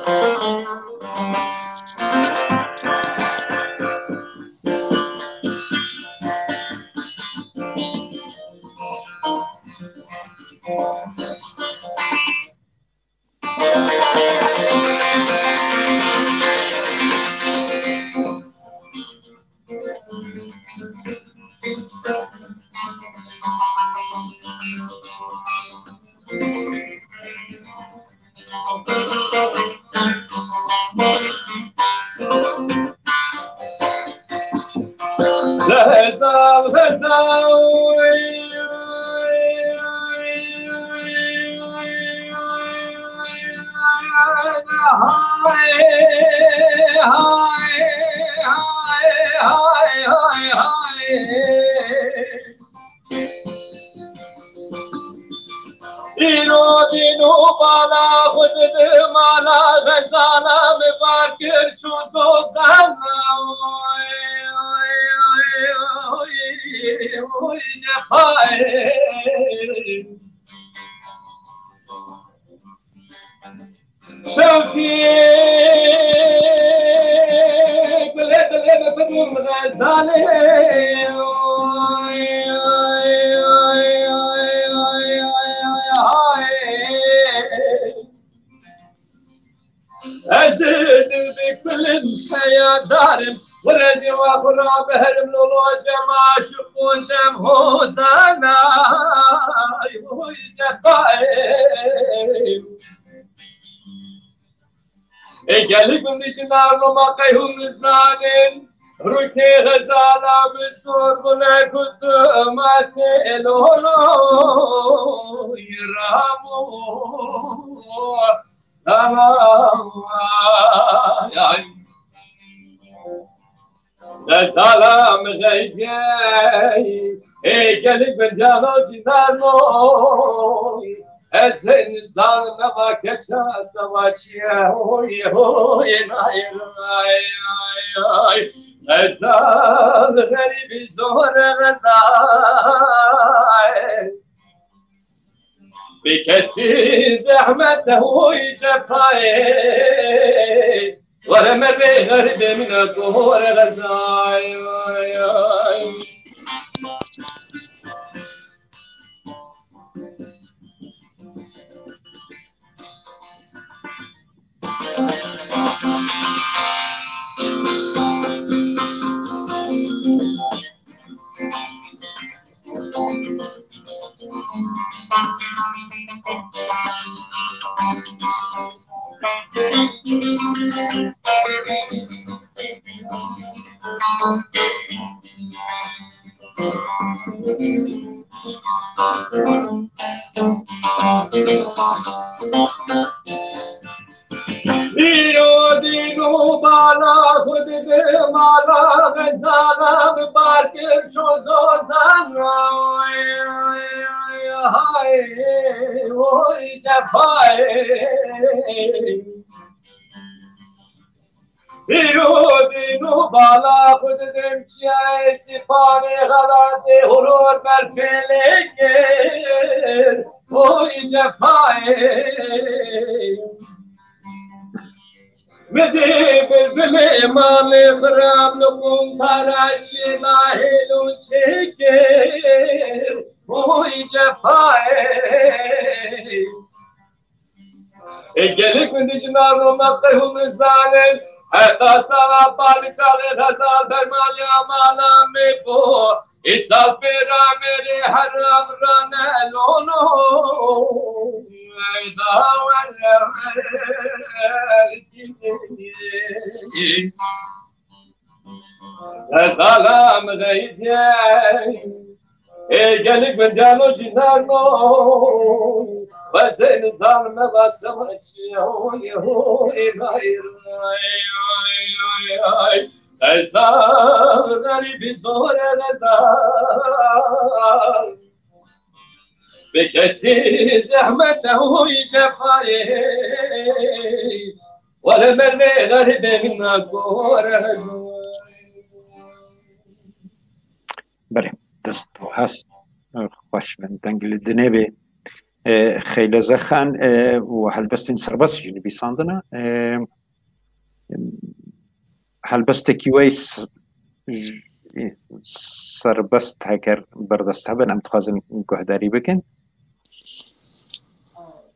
Îro dîn û bala xwe di mala Xezala min bar kir çû zozana. Oy, oy, oy, oy, oy, cefayê. Şewqî gulê dilê min bidûm Xezalê. Oy, Kulim heyadarim, were zîwa xura beherim lolo cem aşık û cem hozanay, oy cefayê. Ê gelî gundî ji narnoma qey hûn nizanin, rûkê xezala bi sor bûne ku tu matê lolo ramo. Ay. Xezala min xeyde, ê gelî gundî ya no cî narno. Ez hê nizanim eva keça sewa çi ye, hoy, hoy, nay, nay, nay, nay. Xezal xerîbî zor e xezal. Bi kesî zehmet e, hoy cefayê. Were mervê xerîbê min e, tu hore xezay. Îro dîn û bala xwe didim, ala xezala min bar kir ço zozan. Ay, ay, ay, ay, oy cefayê. Îro dîn û bala xwe didim çiyayê sîpanê xelatê huror ber pêlê kir. Oy cefayê. Midê bilbilê malê xiram li quntara çêla hêlo çêkir. Oy cefayê. Ê gelek min dijna roma qehû min zanin. Heta sala pali çaxê xezal dermaliya mala me bo. Îsal pêra me rê heram rane lono. Ey dawer. Xezala min xeydiye. Ê gelî gundano jî nerno. Wezê nizanim me vasema çi. Hoy, hoy, nay, nay, nay, nay. Xezal xerîbî zor e xezal. Bi kesî zehmet e hoy cefayê. Wele mervê xerîbê min nakore. Belê, dest û hest xweş bin. Deng li dinê bê. E, Xeyleze Xan, e, û helbestên serbest jî nivîsandine. E, helbestekî we s-, j-, serbest heger berdest hebin, em dixwazin guhdarî bikin.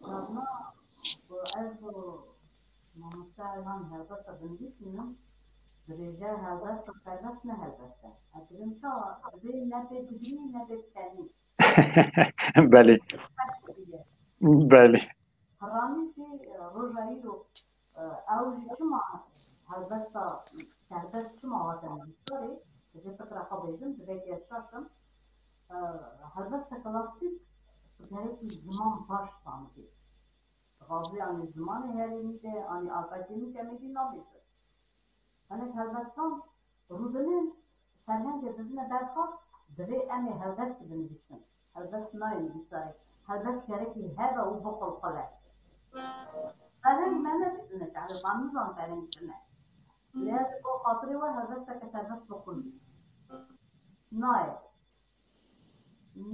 Carna ku ez û mamoste Elhan helbesta binivîsînin, dibêje helbesta serbest ne helbest e. Ez dibêm çawa? Dibê ne pê digirî, ne pê dikenî. Belê. Belê. Heranî jî, e, roja îro, e, ew jî çima helbesta serbest çima hate nivîsarê, ez ê fikra xwe bêjim, divê ke şaş im. E, helbesta klasîk bi gerekî ziman baş zanibê. Dixwaze anî zimanê herêmî de, anî akademîk em ê jî nabêjin. Hinek helbestan rûdinin, ferhengê didine ber xwe, divê em ê helbest binivîsin. Helbest nayê nivîsarê. Helbest gerekî hebe û bixulxule. Ferheng me ne, ne, çarevan nizan ferheng çi ne. Lê ez bo xatirê we helbesteke serbest bixwînim. Nayê.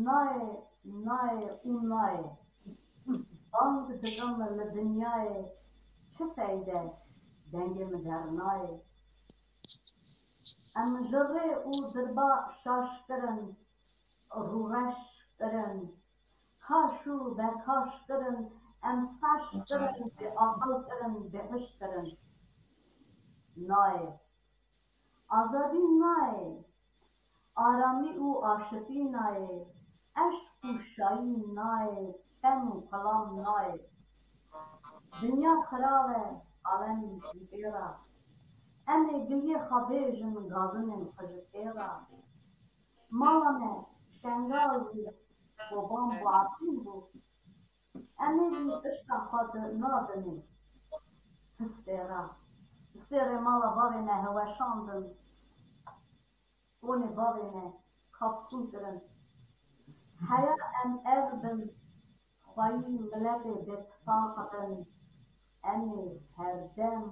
Nayê, nayê û nayê. Bang dikim li dinyayê, çi feyde dengê min dernayê. Em ji rê û dirba şaş kirin, rûreş kirin, kaş û berkaş kirin, em feş kirin, bêaqil kirin, bêhiş kirin. nayê. Azadî nayê, aramî û aşitî nayê, eşq û şayî nayê, fen û xilam nayê. Dinya xirav e, alem ji êra. Em ê giliyê xwe bêjin, gazinên xwe ji êra. Mala me Şengal bû, Koban bû, Efrîn bû. Em ê jî pişta xwe di nadinê. Pistêra. Pistêrê mala bavê me heweşandin. Konê bavê me kaptûn kirin. Heya em ev bin, xweyî miletê bêtifaq bin. Em ê herdem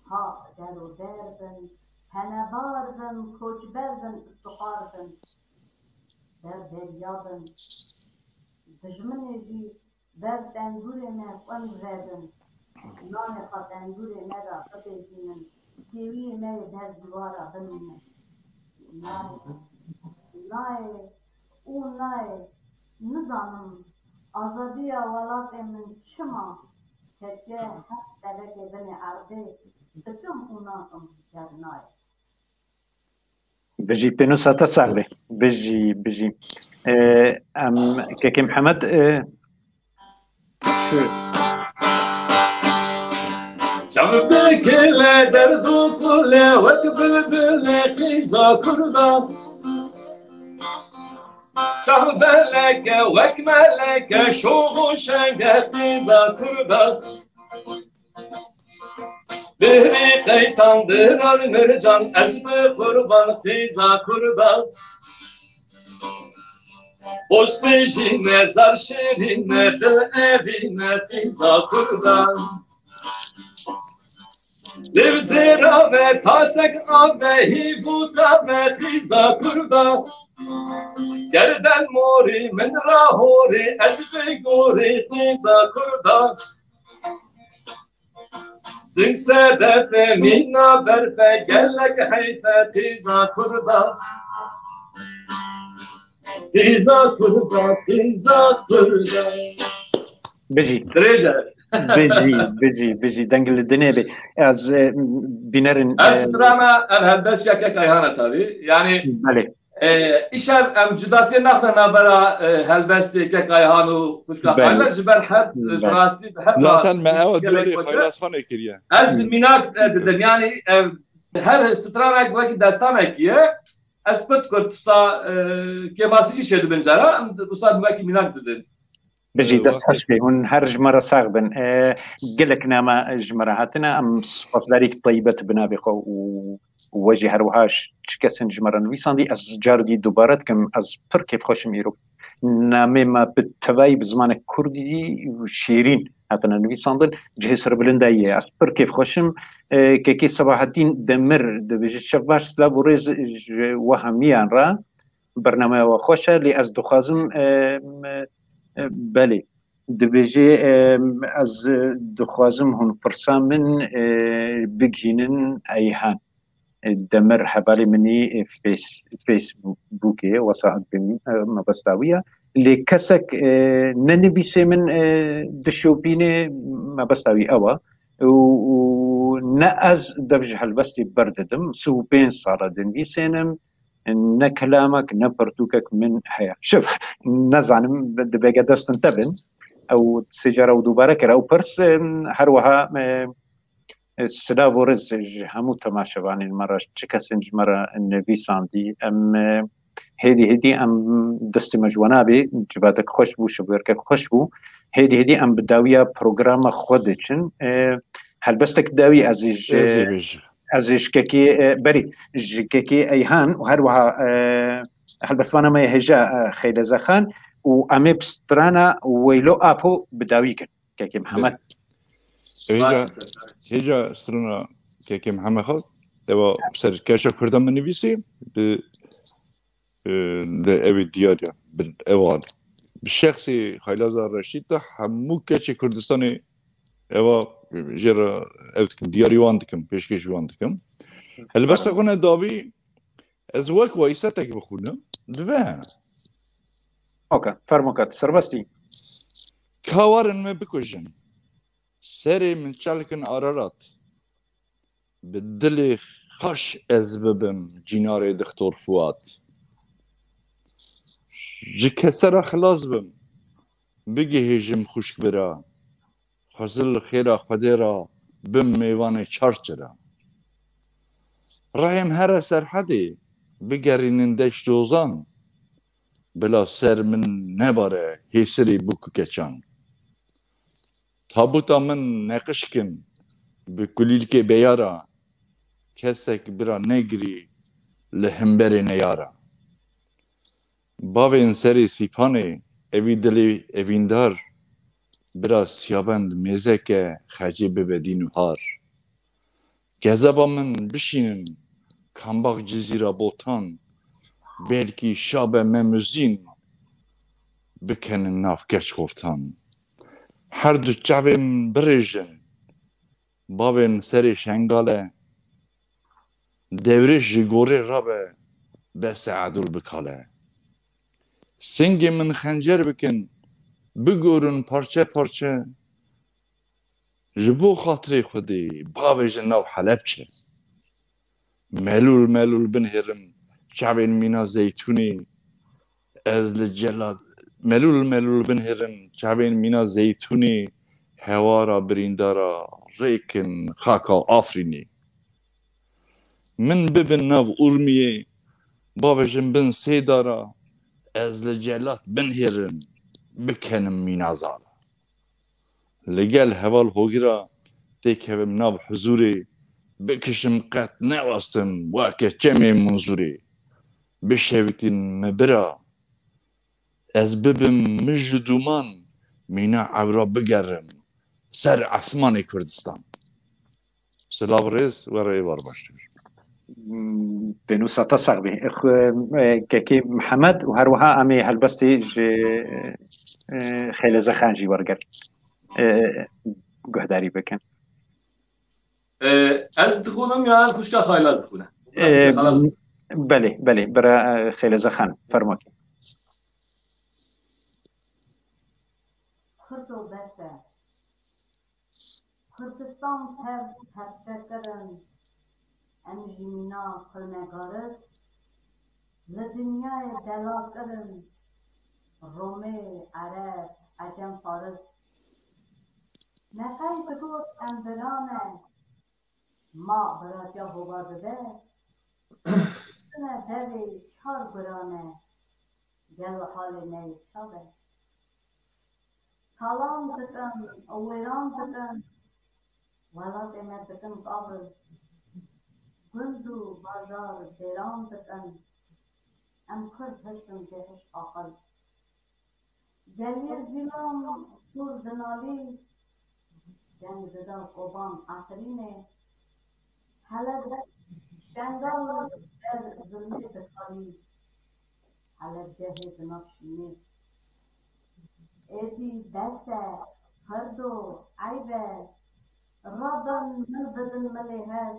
ha der û der bin, penebar bin, koçber bin, istixwar bin. Ber derya bin. Dijminê jî ber tendûrê me xwend vedin. Nanê xwe tendûrê me de bipêjînin. Sêwiyê me yê ber dîwara bimînin. Nayê, nayê û nayê. Nizanim azadiya welatê min çima teke her telekê binê erdê dikim û nakim ker nayê. Bijî pênûsa te sax be. Bijî, bijî. Ee, em Kekê Mihemed, e, şu Çav bikile derd û kule wek bilbile qîza kurda. Çav beleke wek meleke şox û şenge qîza kurda. Bihrî qeytan diran mircan ez bi qurban qîza kurda. Postê jî ne zar şêrîn ne dil evî ne qîza kurda. Lêv zêra me tasek ave hîv û tave qîza kurda. Gerden morî min ra horî ez bi gorî qîza kurda. Sing sedefe mîna berfe gelek heyfe qîza kurda. Qîza kurda, qîza kurda. Bijî. Dirêj e. Bijî, bijî, bijî. Deng li dinê bê. Ez e, bînerin. Ev strana, ev helbestîya kek Ayhan e tabî. Yanî Belê. E, îşev em cudatiyê naxine navbera e, helbestê kek Ayhan û xwişka Xayla ji ber her e, bi rastî bi her Zaten me ew diyarê Xaylasxanê kiriye. Ez mînak e, didim. Yanî e, her stranek wekî destanek ye. Ez pir dikur tisa e, kêmasî jî şê dibin cara. Em wisa wekî mînak didin. Bijî dest xweş bê. Hûn her ji me re sax bin. E, gelek name ji me re hatine. Em spasdarî taybet bi navê xwe û û we jî her wiha çi kesên ji me re nivîsandî. Ez car dî dubare dikim, ez pir kêfxweş im îro. Namê me bi tevayî bi zimanek kurdî û şêrîn hatine nivîsandin. Cihê serbilindayî ye. Ez pir kêfxweş im. E, Kekê Sebahettin Demir dibêje, Şev baş, silav û rêz ji we hemiyan re. Bernameya we xweş e, lê ez dixwazim, e, e, belê. Dibêje, e, ez dixwazim hûn pirsa min, e, bigihînin Eyhan. E, Demir hevalê min î, e, Face-, Facebookê, wesa bimî, e, mebesta wî ye. Lê kesek, e, nenivîsê min, e, dişopîne, mebesta wî ew e. Û, û ne ez dev ji helbestê berdidim, sî û pênc sal e dinivîsênim, ne kilamek, ne pirtûkek min heye. Şif, nezanim, dibêge destin te bin. Ew sê cara ew dubare kir. Ew pirs, em, her wiha, e, e, silav û rêz ji hemû temaşevanên me re, çi kesên ji me re nivîsandî. Em, e, hêdî hêdî em destê me ji we nabê, civakek xweş bû, şibêrkek xweş bû. Hêdî hêdî em bi dawiya programa xwe diçin. E, helbestek dawî ez ê ji, Ez ê bêjim. ez ê ji kekê, e, berî, ji kekê Eyhan û her wiha, e, helbestwana me yê hêja, e, Xeyleze Xan û em ê bi strana Weylo Apo bi dawî kin. Kekê Mihemed. Hêja, hêja strana Kekê Mihemed Xal, ewa ser keşa Kurda min nivîsî, bi, e, li ew ê diyar e, bi ewa. Bi şexsê Xaylaza Reşîd de hemû keçê Kurdistanê ewa jê re ew dikim, diyarî wan dikim, pêşkêşî wan dikim. Helbesta xwe ne dawî, ez wek we îsetek bixwînim, dibe. Ok, fermo kat, serbestî. Ka werin me bikujin. Serê min çelkin Ararat. bi dilê xweş ez bibim cînarê Dixtor Fuat. Ji kesera xilas bim, bigihêjim xwişk bira, xwezil xêra Xwedê ra bim mêvanê çar çira. Rihêm here Serhedê, bigerînin deşt ozan, bila ser min nebare hêsirê bûk û keçan. Tabuta min neqişkin bi kulîlkê beyara, kesek bira negirî li hemberê neyara. Bavên serê Sîpanê, evî dilê evîndar, bira siyabend mêzeke xecê bibe dîn û har. Kezeba min bişînin, Kambax, Cizîra, Botan, belkî Şabe, Memuzîn, bikenin nav keç xortan. Her du çavên birêjin, bavên serê Şengale, Dewrêş ji gorê rabe, bes e edol bikale. Singê min xencer bikin, bigorin parçe parçe. Ji bo xatirê Xwedê, bavêjin nav Helebçe. Melûl melûl binhêrim çavên mîna zeytûnê. Ez li Celal, melûl melûl binhêrim çavên mîna zeytûnê, hewara birîndara rêkin xaka Afrînê. Min bibin nav Urmiyê, bavêjin bin sê dara, ez li Celat binhêrim, bikenim mîna zala. Li gel heval Hogira têkevim nav huzûrê, bikişim qet newastim weke çemê Munzûrê. Bişewitîn mi bira, ez bibim mij û dûman, mîna ewra bigerim ser esmanê Kurdistan. Silav rêz we re êvar baş dibêjim. Pênûsa te sax bî. Xwe, e, Kekê Mihemed û her wiha em ê helbestê ji, e, Xêlê Zexan jî werger, e, guhdarî bikin. E, ez dixwînim ya xwişka Xayla dixwîne? E, belê, belê, bira, e, Xêlê Zexan, fermo ke. Kurdo bes e. Kurdistan tev perçe kirin, em jî mîna xwe negaris, li dinyayê delal kirin, Romê, Ereb, Ecem, Faris. Me qey digot em biran e, ma biratiya hova dibe, tine devê çar guran e, gelo halê me yê çav e? Talan dikin, wêran dikin, welatê me dikin qavil. Gund û bajar bêran dikin, em Kurd hiştin bêhiş aqil. Geliyê Zîlan Kûr dinalî, deng dida Koban Efrînê. Hele Şengal ber zilmê dikalî. Helebcehê di nav şînê. Êdî bes e, Kurdo, eyb e, rabin min bidin milê hev.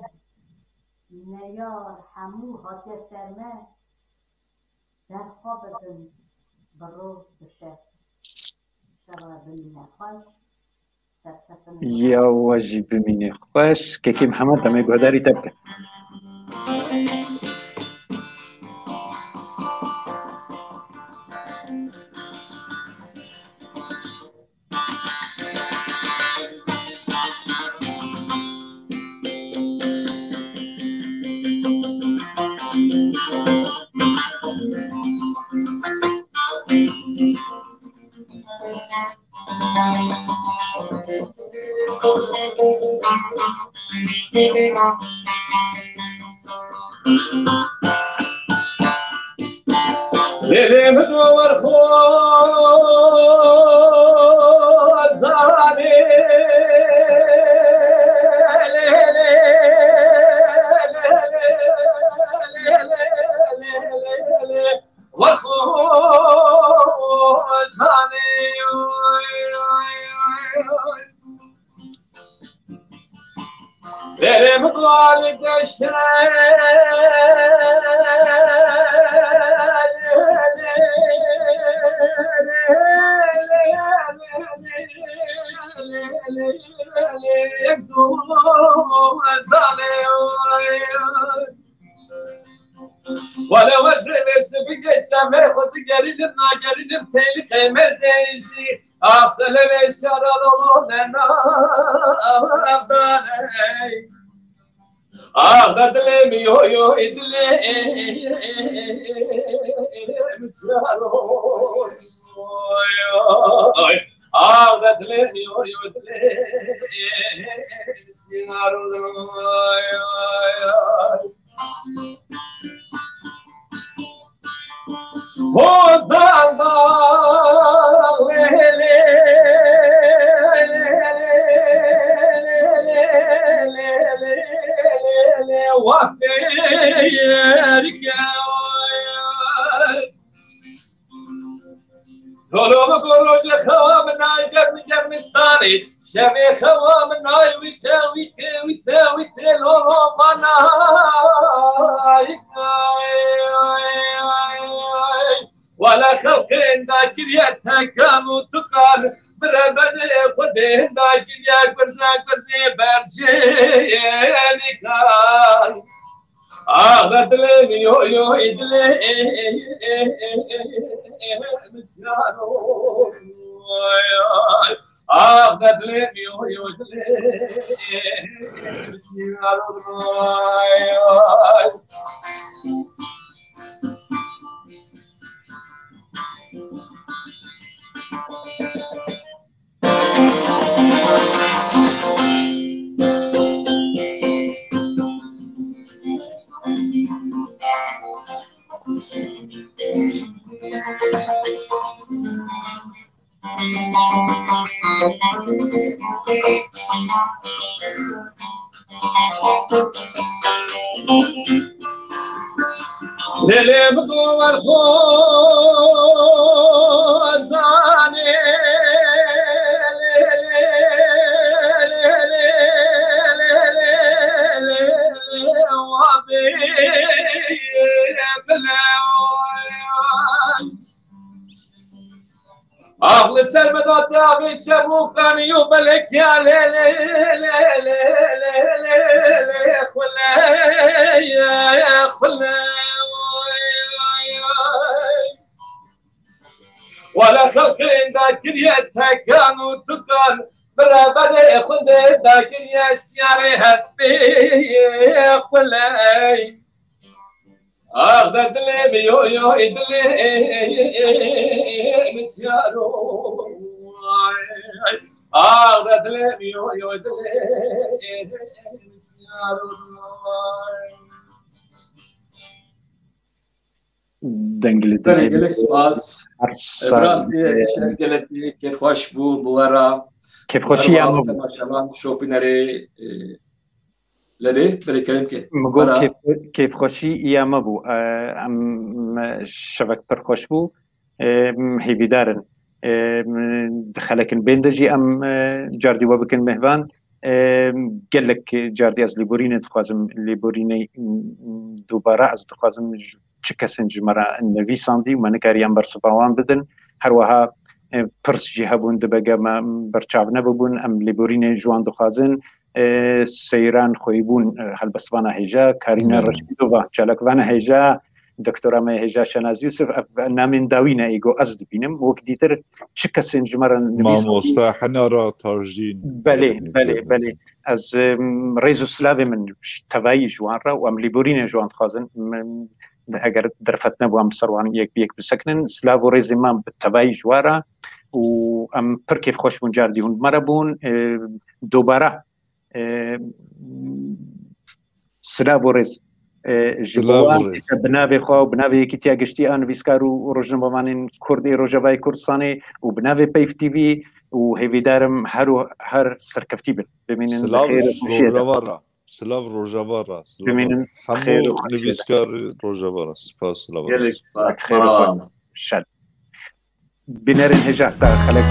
Neyar hemû hatiye ser me, ber xwe bidin bi roj bi şev. Şeva bimîne xweş. Ya we jî bimîne xweş. Kekê Mihemed, em ê guhdarî te bikin. Lê lê min wer xwe zanê. Yek zû zanê. Wele wezê vêrsi bigê çemê xwe digerînim, nagerînim têlî qêmezê jî. Ax selevê şara lolo lena avdaney. Ax da dilê mi yo yo ê dilê mi şaro. Ax da dilê mi yo yo dilê mi şaro. Hozan da lê, lê, lê, wa pêr ke. Dolo mi go roje xewa min ay germi germistanê. Şevê xewa min ay wîte, wîte, wîte, wîte, lolo bana. Wala xelqên da kiriye tekan û tukan. Birebenê xwedê da kiriye gurze, gurze bercê nikan. Ax da dilê mi yo yo ê dilê misyaro. Ax da dilê mi yo yo dilê misyaro. Lê lê bigo wer xo zanê. Lê lê lê lê lê lê lê lê lê wa bê bile. Ax li ser me da te avê çemûkan yo belek ya lê lê lê lê lê lê lê lê xule xule. Wala xelqên da kiriye tekan û tukan. Bira berê xundê da kiriye siyarê hespê xule. Ax da dilê mi yo yo ê dilê misyaro. Ax da dilê mi yo yo ê dilê misyaro. Dengê li dilê. Gelek spas. Her sal. Rastî şer gelekî kêfxweş bû bi we re. Kêfxweşî ya me bû. Temaşevan, şopînerê, e, Lebê, belê kerem ke. Min got kêf-, kêfxweşî ya me bû. E, em, e, şevek pir xweş bû. E, em hêvîdar in. E, em, di xelekin bên de jî em, e, cardî we bikin mêvan. E, gelek cardî ez lêborînê dixwazim, lêborînê, m, dubare ez dixwazim ji çi kesên ji me re nivîsandî û me nikariyan bersiva wan bidin. Her wiha, e, pirs jî hebûn, dibege me berçav nebibûn. Em lêborînê ji wan dixwazin. E, Seyran Xweyîbûn, e, helbestvana hêja, Karîna Reşîdova, çalakvana hêja, doktora me hêja Şenaz Yûsif, ev namên dawî ne, êgo ez dibînim. Wek dîtir çi kesên ji me re nivîsandî. Mamosta Henara Tarjîn. Belê, belê, belê. Ez, em, rêz û silavê min ji tevayî ji wan re û em lêborînê ji wan dixwazin. Min, eger derfet nebû, em bi ser wan yek bi yek bisekinin. Silav û rêzê me bi tevayî ji wan re û em pir kêfxweş bûn, cardî hûn bi me re bûn. E, dobare, e, silav û rêz, e, ji bo wan, bi navê xwe û bi navê Yekîtiya Giştî a Nivîskar û Rojnamevanên Kurd ê Rojavayê Kurdistanê û bi navê Peyv T V û hêvîdarim her û her serkeftî bin. Bimînin bi xêr û xweşiyê de. Silav Rojava re. Silav hemû nivîskar Rojava re. Spas, silav. Gelek spas. Şad. Bînerên hêja, ta xelek.